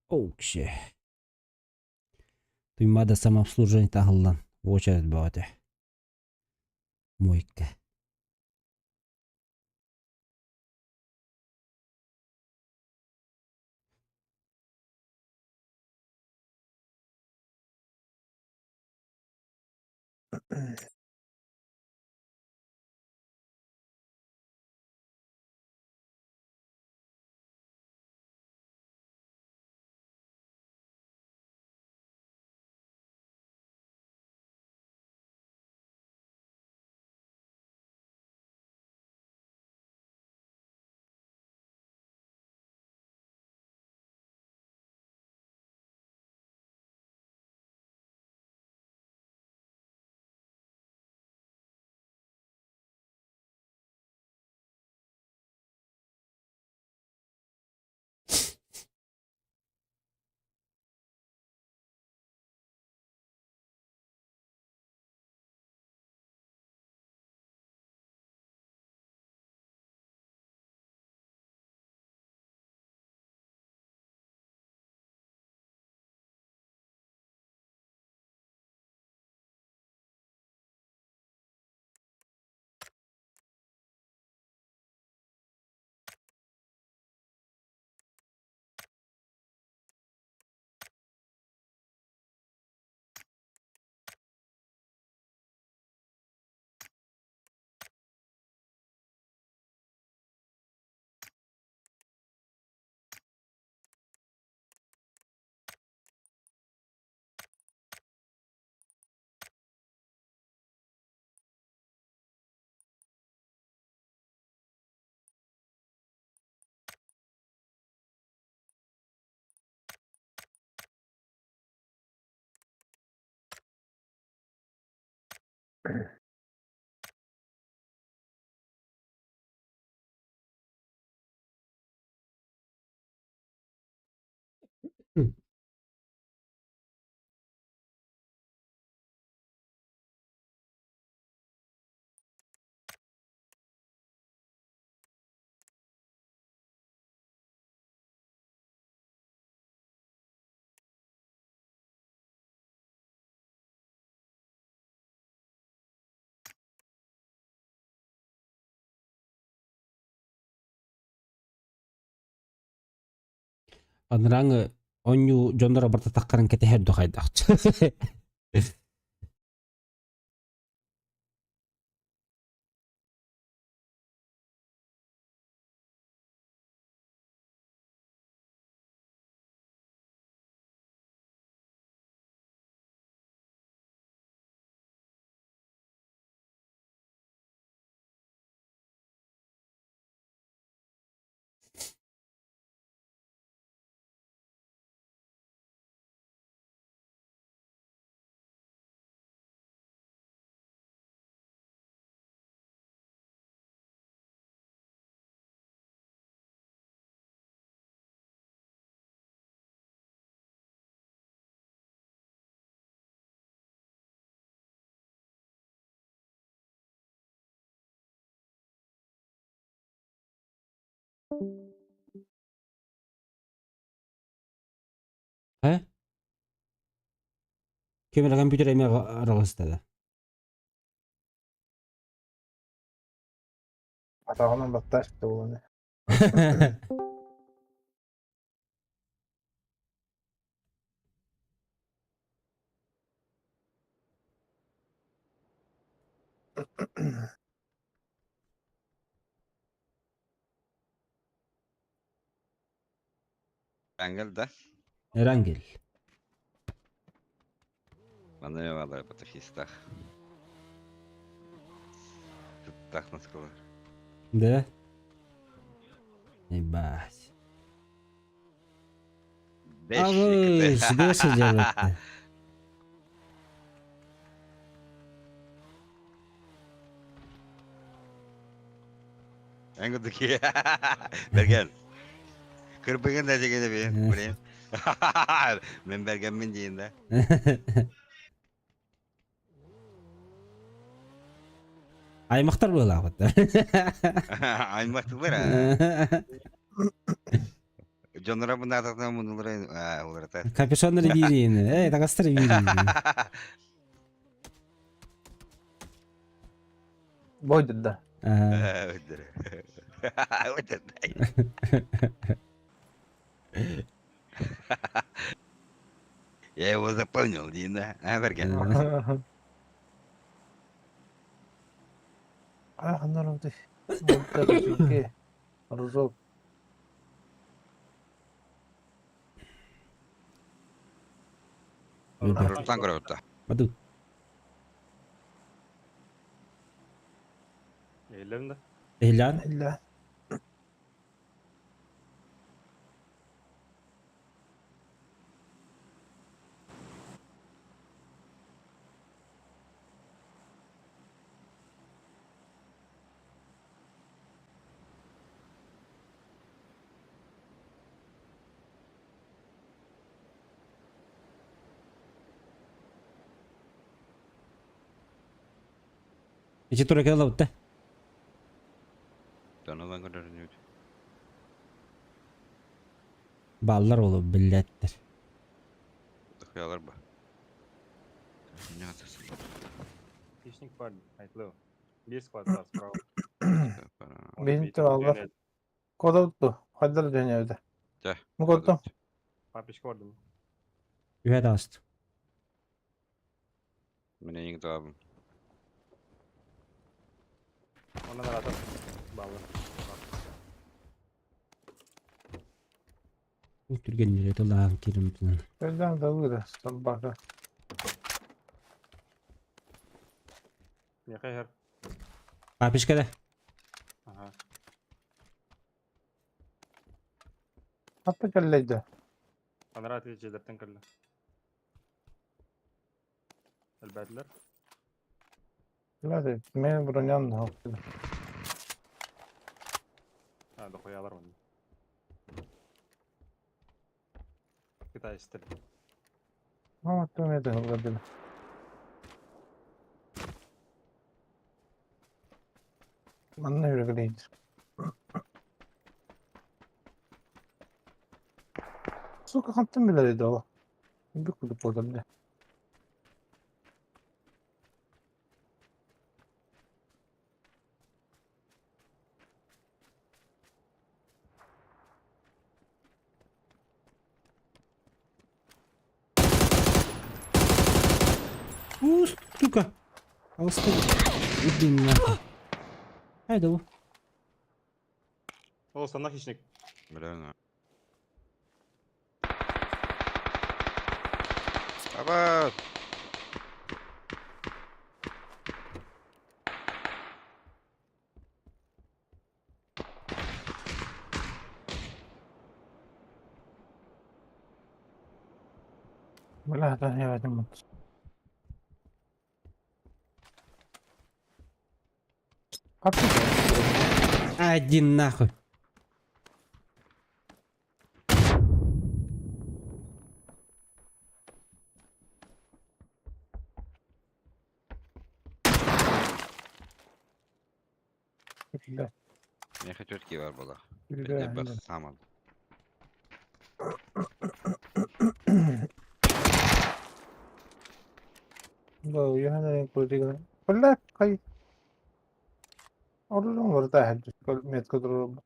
Оукше. Туймаада самообслуживание таһыллан уочарат бөҕөтө. Мойка. Анарааҥы оонньуу дьонноро барыта таххарын кэтэһэр да хайдах. Э? Ким эрэ компьютер эмиэ араҕыста да? Атаҕынан баттааччы буолан. Ангел да? Эрангел. Манна баалар патохистах. Сыттах наскалар. Да? Ебать. Абыс, бес сылдьабыт. Эн курдук Бэргэн. Кырбыгын да дегене бин, блин. Мен бэргэммин диин да. Аймахтар быылаабыт. Аймахтылар а. Дьоннора бунаатахтана мунулара уларата. Капюшоннары биириин. Эй, таҥастары биириин. Бойдур да. Я его запомнил, Дина. А, Берген. А, народ. Ружок. Руслан көрөбүт. Баду. Эйлерин да. Эһилээн. Illa. Ичи тура кэлэ да. Донован көрөрүнүт. Баллар олу биллеттер. Тохуялар ба. Хищник бар, айтлы. Бир склад бар справа. Benim тураллар. Кодотту. Хайдар дөнөдө. Чэ. Мукотту. Папичка бар дым. Үһэ даст. Мен эйиң табым. Онан арата. Баллар. Түргеннere тылаан кирим тынан. Көздөн да выра. Собака. Меха хер. Папишка да. Ага. Атта келлейди. Анара жерден кірді. Әлбәтлер. Биле, мен бронян да. А, дохуялар оны. Китайстер. Ама төмөдө кылга Манна үргүлейди. Сука хантан билер ол. Бик кудуп болду биле. У, сука. Алысты. Иди нахуй. Хайда бу. О, станна хищник. Билен. Аба. Бля, да не возьму. Один нахуй. Бля, Меха четкий бар була. бля, Бах самал. Да, я не Бля, кай. Оружие вертает, метка друга.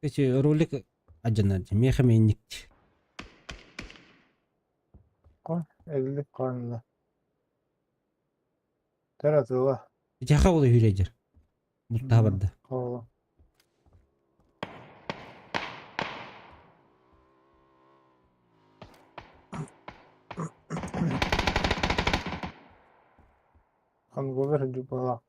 Эти ролик ажана меха менник. Элли канна. Таратыла. Итиэхэ ол үһүрэ дьэр. Бултаһа барда. Ол. Ханговер дьубала.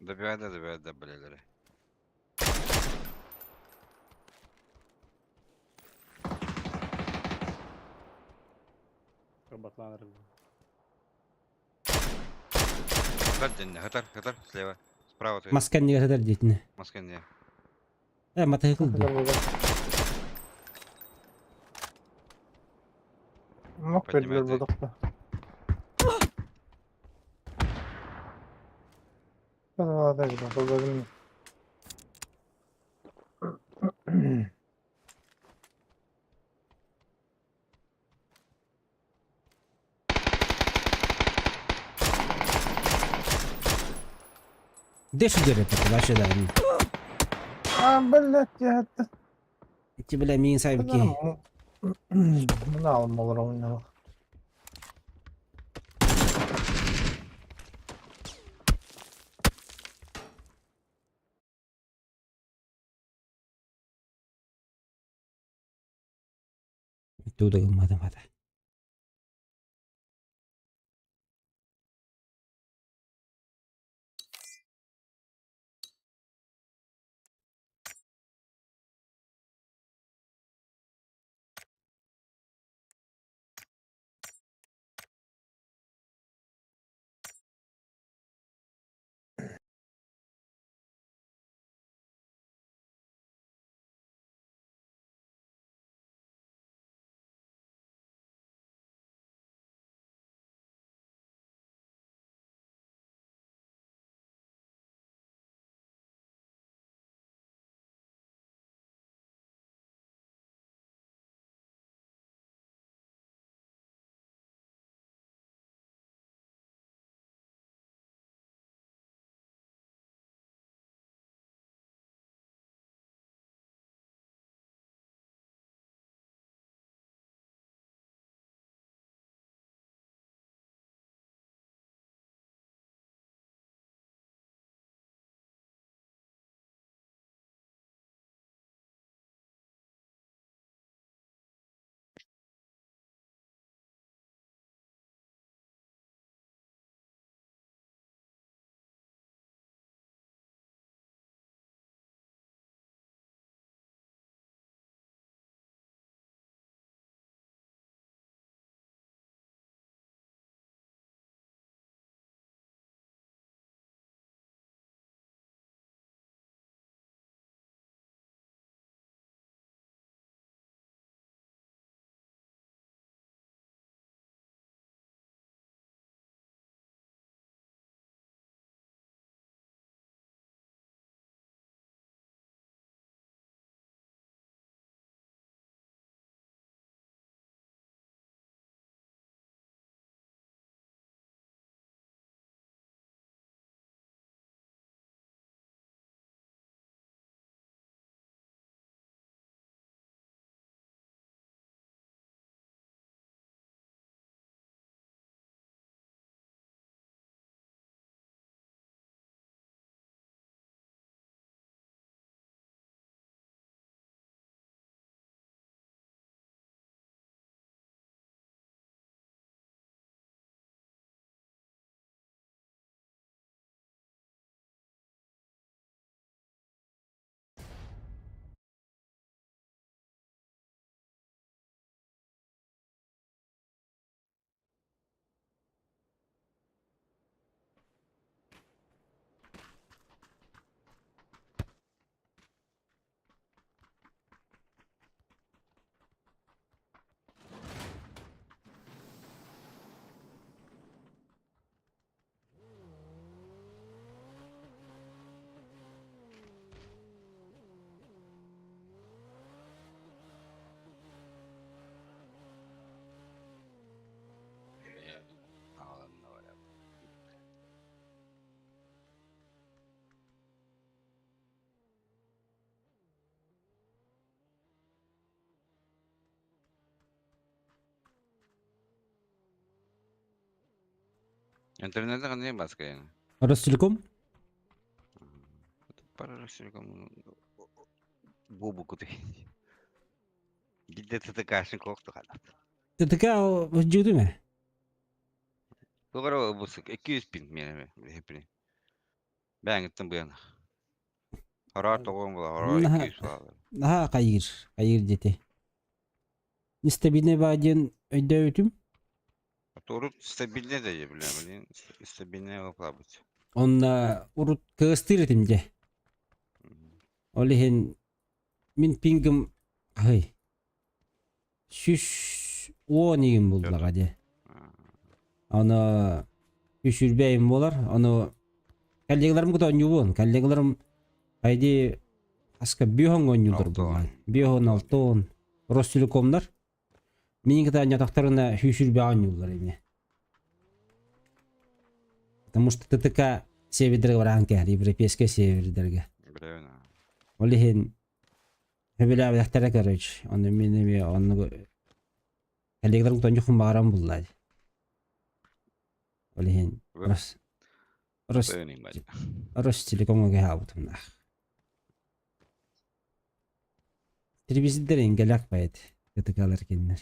Добивай да, добивай да, блядь. Батланер. Хатар, хатар, слева. Справа ты. Маска не хатар диэтине. Маска не. Э, матайкыл дуу. Мок Поднимай бердилер ты. бодохто. Да, Де шүдер это вообще да. А, блядь, я это... Ти бля миин сайбки. Мына алмалар ойнал. Туда гыммадым хата. Интернети қандай басқа енді? Ростелеком? Пара Ростелеком бобу куты. Бидде ТТК-шын коқты қанат. ТТК жүйді ме? Бұғара бұсы 200 пин мен хепіне. Бәңіттің бұяна. Хорар тоғын була, хорар 200 була. Наһаа хайыыр, хайыыр диэтэ. Нестабильный баа диэн өйдөөбүтүм. Урут стабильный да бля, блин, стабильный быть. Онно урут кыгыстыыр этим дьэ. Ол иһин мин пингым аһый 110 игин буллаҕа дьэ. Аны үсүрбэйим буолар. Ону коллегаларым кытта оонньуубун. Коллегаларым айди аска биоһон оонньуулар буолан. Биоһон алтон Ростелекомнар. Мин кытта оонньоотохторуна сүүсүрбэ оонньууллар ини. Потому что ТТК сервердерге бараан кэһэр, европейскай сервердерге. Ол иһин сөбүлээбэтэхтэрэ короче. Ону мин эмиэ оннук коллегаларым тонньухун баҕаран булла. Ол иһин Рос Рос Ростелекомҥа кэһаабытымнаах. Телевизордар ингэлээх байыт ытыкалар кинилэр.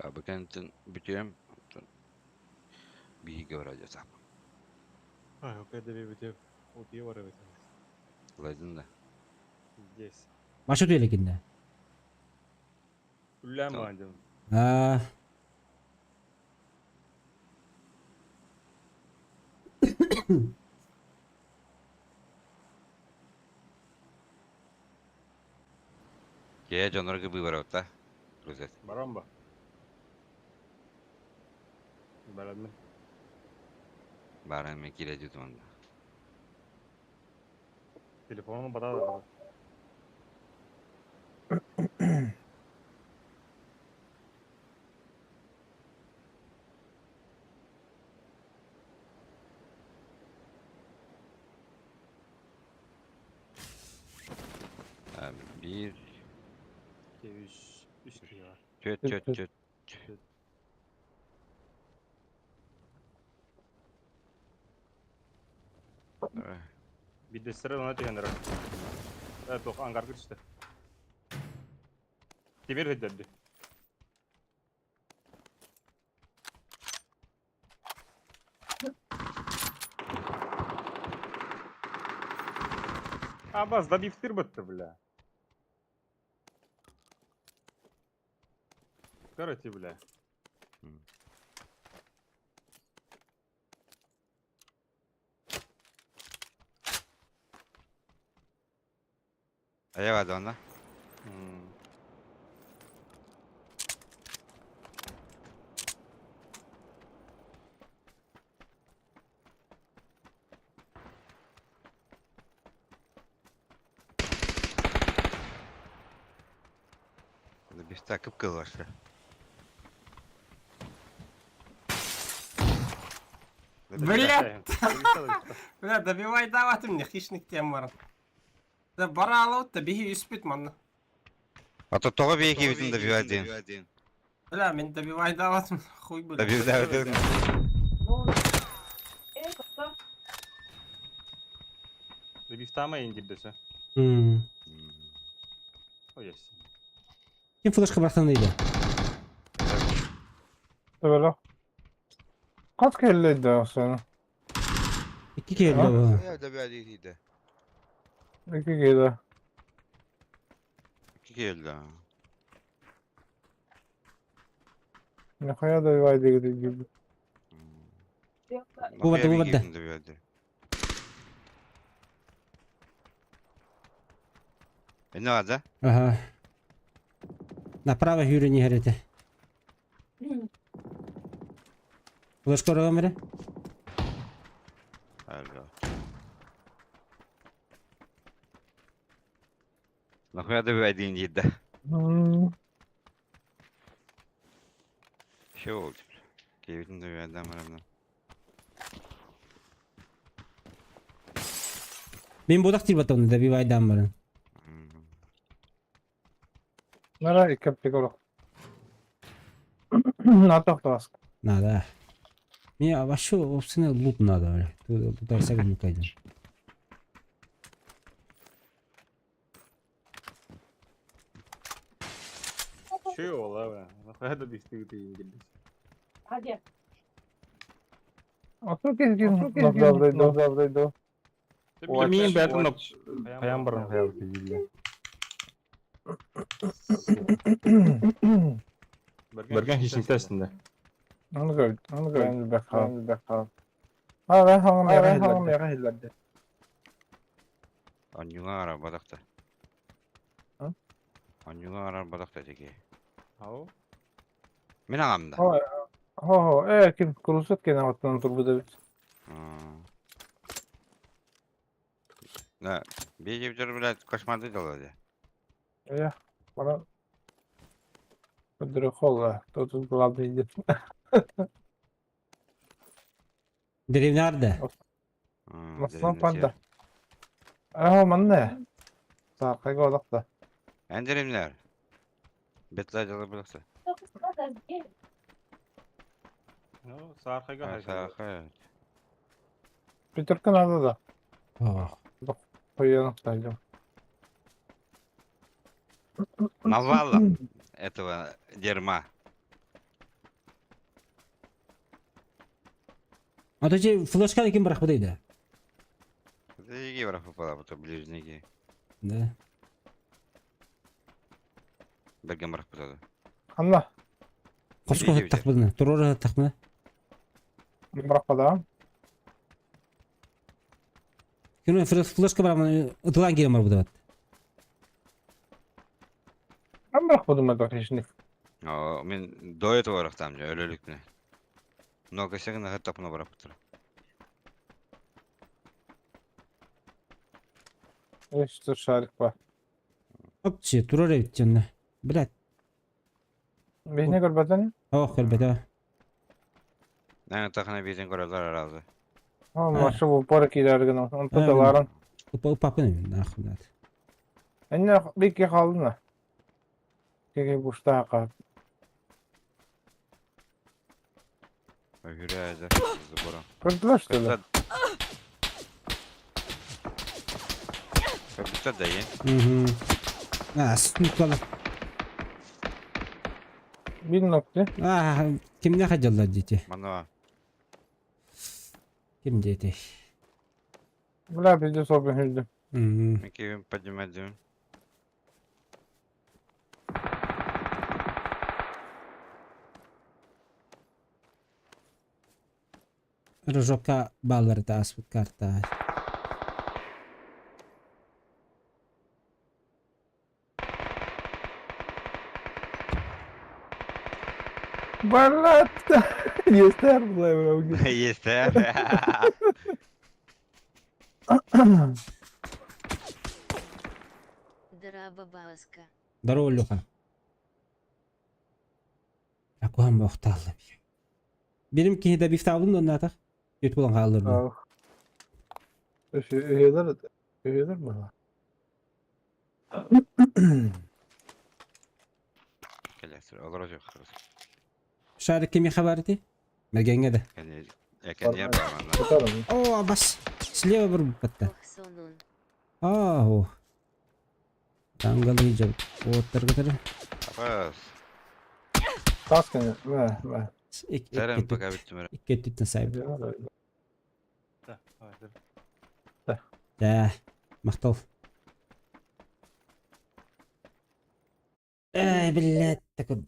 Табыкентин бүтүөм биһиги барадьасап. Ай, окей, добивайте. Утие барабыт. Ладин да. Здесь. Маша түөлекиннэ. Үллээн баан дьон. Аа. Кээ дьоннорго быыбарабыта. Рузет. Баран ба. Бараммын. Баран мен кире дьутуманда. Телефонун бата да. Биир, Үс, үс киһи бар. түөрт, түөрт, түөрт. Биирдэстэрэ онно түһэн эрэр. Э, туох ангарга түстэ. Тимир өйдөрдү. Абас, добивтыр бытты, бля. Короче, бля. Айа бады онно. Бистаа кып-кыллашы. Бля! Бля, добивай даватым не хищник тем баран. Да бараалабыт да биһи үспүт манна. А то тоҕо биэкибитин добивай диэн. Бля, мин добивай даватым хуй бля. Добивай Добивтама индирдесе. М. О, есть. Ким флешка бырахтан ыйда? Төбөлөх. Хас кэллэйдэ охсону? Икки киһи бу. Добивай Икки киһи Икки киһи Нахуя добивай дигит Бу барда, бу барда. Не надо? Ага. Направо хүрен иһэр этэ. Флешка орогом эрэ? Алло. Нахуя добивай диир да? Все oldu. Keyifini добивайдан барамна. Мин бодах тиийбэтим добивайдаан баран. Нара икки аптека Надо Надо. Мне вообще вообще лут надо, бля. Туда всякого не кайдем. Че ол, бля? Нахуя добивты ты ингелдис? Мин бәтін Қаян барын қаян дейді. Берген хищниктер үстінде. Онньуга арар бадахта. Онньуга арар бадахта теки. Ау. Мин аҕам да. Да, бейжевдер, блядь, кошмарды делали. Деревнярда. Эн деревнялар. Бетлай дала булакса. Ну, саархайга хайга. Пятерка надо, да. Ох. Хуёнок найдем. Навалом этого дерьма. А то че флешка ким бырахпыт да? Иги барах попала, потом ближники. Да. Берген барах попала. Анна, Коско Иги тахпыдына. Турора тахпына. бырахпада. Күнү флешка барамын ытылан кирем бар бу Ан бырахпадым это хищник. О, мен до этого барахтам же, өлөлүкнү. Но кесеген хат тапына барах потур. Что шарик бар. Опче, турора бит Блядь. Бейне көрбөтөн? Ох, көрбөтө. Нәң тахына битен көрөлөр аразы. О, машы бу пора килерген. Онто да ларын. Упа упапын нахуй надо. Энне бикке калдына. Кеге бушта ка. Хүрәзә, забора. Көрдүлөр что ли? Капита да е. Угу. А, снукала. Бир нокты. А, кимне хаҗаллар дети? Мана. Ким дети? Бля, бизде собын хүрдү. Угу. Мен кебин поднимать. Рожока баллар да аспыт карта. Блядь. Естер, бля, Есть, э? Драба Бауска. Здорово, Леха. Акуам бохталла. Бирим кихи да бифтабын да натах. Өт болан хаалыр. Өйөдөр, өйөдөр бу. Келесir, olur yok. Шарик кими хабарити? Мергенге да. Экен yer бар мана. Батарым. О, бас. Слева бір батта. Ох, сонун. Ау. Тангалы жап. Оттар катар. Апас. Таскан, мә, мә. Терем пока биттим. Икки түттен сайып. Да, давай, Да. Мактал. Эй, блядь, такой.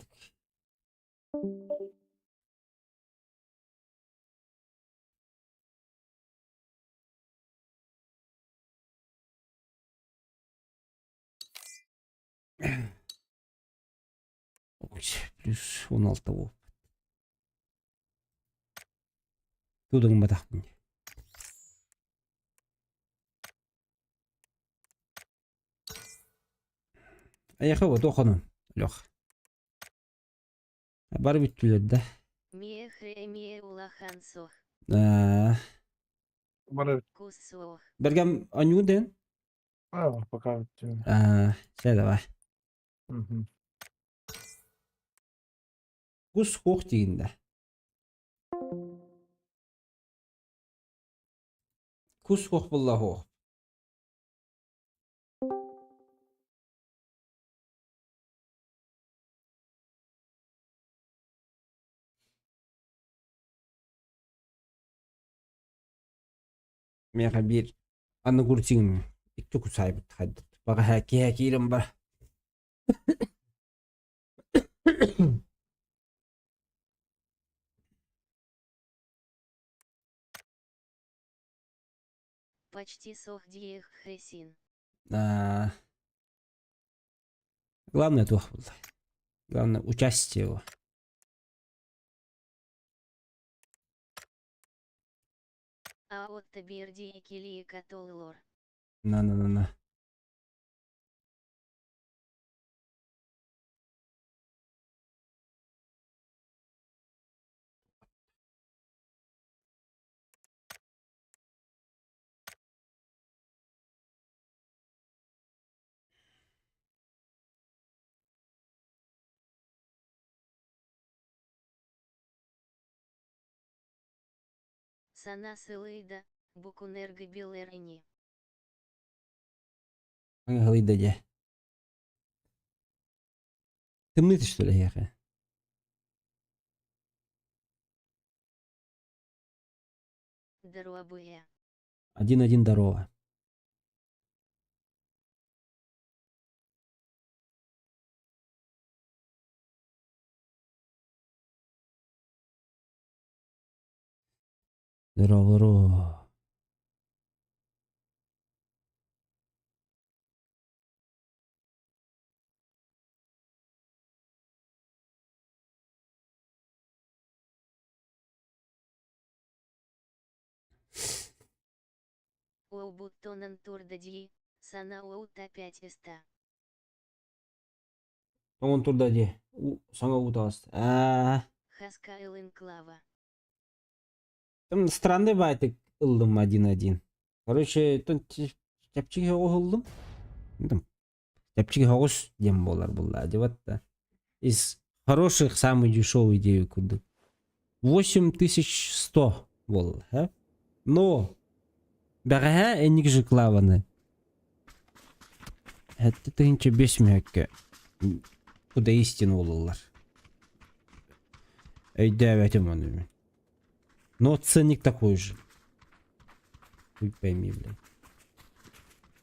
Плюс 16 буолбут. Тудуҥматахпын. Эйиэхэ вот хонон, Лех. Бары бүттүлэр да. Миэхэ эмиэ улахан суох. Аа, Бары Кус суох. Бэргэм оонньуугун дэн? А, пока бүттүм. Аа, чэ давай. Мгм. Кус хуох диигин да. Кус хуох булла хуох. Миэхэ биир аны курсигым икки кусаайбыт хайдат. Баҕаһаа киэһэ киирэн бар. Почти сох диэх хэсин. Аа, главное туох буолла? Главное участие его. А отто берди кили католлор. На-на-на-на. Сана сылыйда, букунерго билэрини. Аҥаһылыйда дьэ. Тымныы түстүлэ эһиэхэ. Доруобуйа. Один-один здорово. Здорово. Оубуттонан турда дии, сана оута 500. Тоҥон турда дии. Саҥа уу таҕыста. Аа. Хаска ылын клава. Там странный байтык ыллым один-один. Короче, чэпчэки соҕус ыллым. Там чэпчэки соҕус диэн буолар булла. Вот из хороших самый дешевый идею курдук. 8100 буолла. Э? Но бэҕэһээ энник же клаваны 75 мүһөккө куда истин буолаллар. Өйдөөбөтүм ону мин. Но ценник такой же. Хуй пойми, блядь.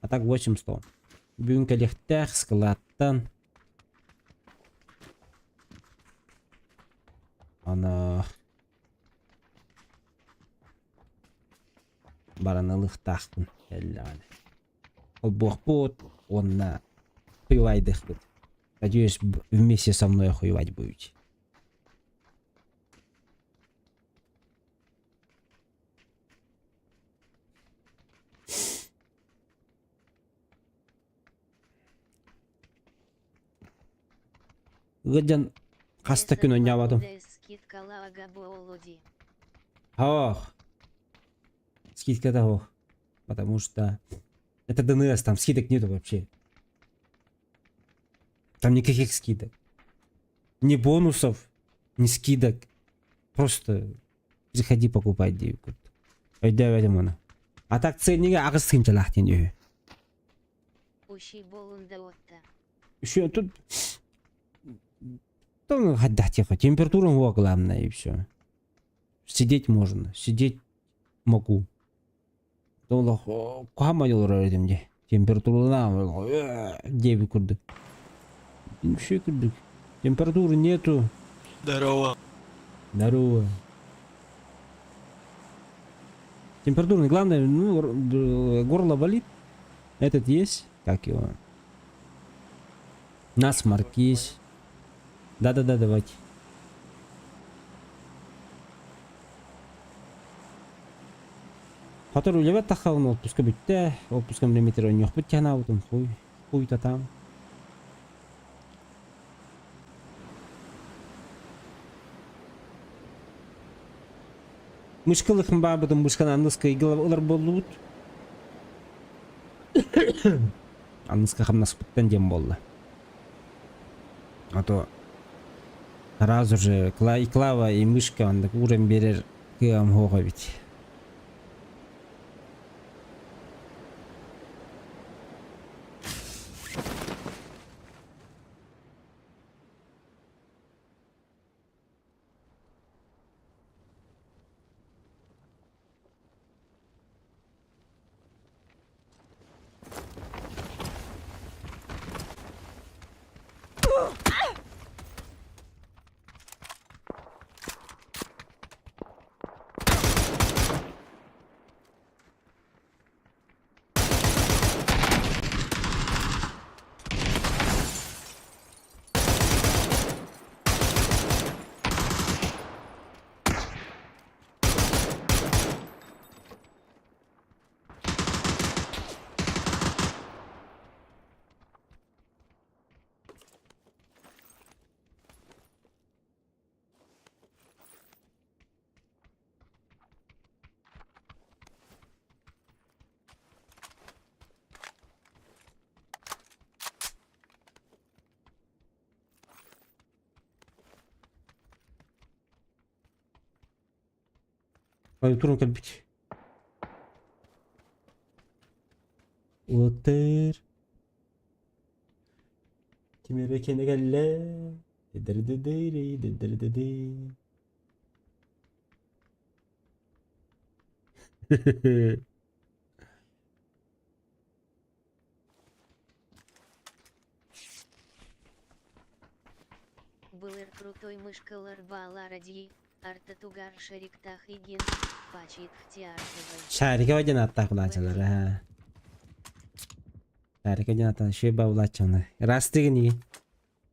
А так 800. Бүгүн кэлиэхтээх складтан ана баран ылыахтаахпын кэллэҕинэ. Холбуохпут уонна хуевайдыахпыт. Надеюсь, вместе со мной охуевать будете. Ыалдьан хас да күн оонньооботум. Ох, скидка того. Потому что это ДНС, там скидок нету вообще. Там никаких скидок. Ни бонусов, ни скидок. Просто приходи покупать диэбит Өйдөөбөтүм ону. А так ценнигэ аҕыс тыһыынчалаах диэн үһү. Ущи болунда отта. Еще тут там хайдах тихо. Температура во главное и все. Сидеть можно. Сидеть могу. Куһаҕан олорор этим дии. Температуралаах диэбит курдук. Үчүгэй курдук. Температуры нету. Здорово. Здорово. Температура, главное, ну, горло болит. Этот есть, как его? Нас Маркиз. Да-да-да, давайте. Хотор үлэбэт таххабын отпуска бүттэ. Отпускам лимитер ойнуохпут тянаабытым хуй. Хуй татам. Мышкалыхын баабытын мышкан анныска ылар буоллубут. Анныска хамнаспыттан диэн буолла. А то сразу же и Клава, и Мышка оннук ууран биэрэр кыам суох эбит. Туран кэлбит. Уоттар. Ким эрэ кэнэ кэллэ. Деддэрдэдэри, деддэрдэдэ. Былыр крутой мышкалар баалара дии, артатугар шариктах игин, пачит хтиархывай. Шарика диэн ааттаах булааччылар аа. Шарика диэн ааттаах шеба булааччыны. Ырастыгын игин.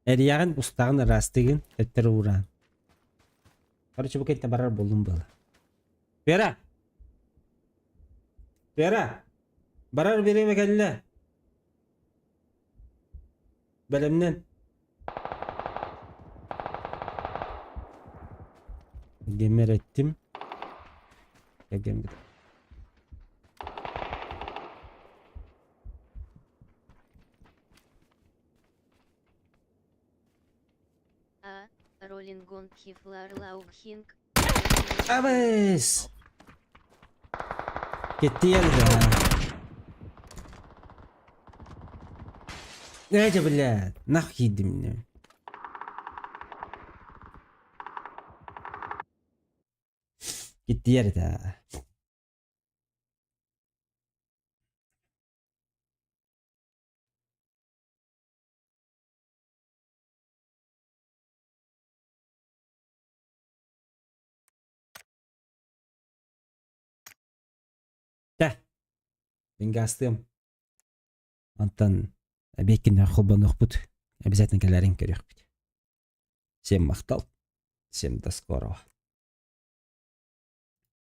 Эрийэҕин устаҕын ырастыгын өттөр уураан. Короче, бу кэнтэ барар буоллум буола. Вера! Вера! Барар бириэмэ кэллэ. Бэлэмнэн. Гэммэр эттим. Кэргэммит. А. Роллингон Хифлар Лаухинг. Абыс! Кеттиэн да. Эти, блядь, нахуй киирдим мне. Киттиэр да. Чэ, мин гаастыам. Онтон эбиэккиннэр холбонуохпут. Обязательно кэлэрин көрүөхпүт. Всем махтал. Всем до скорого.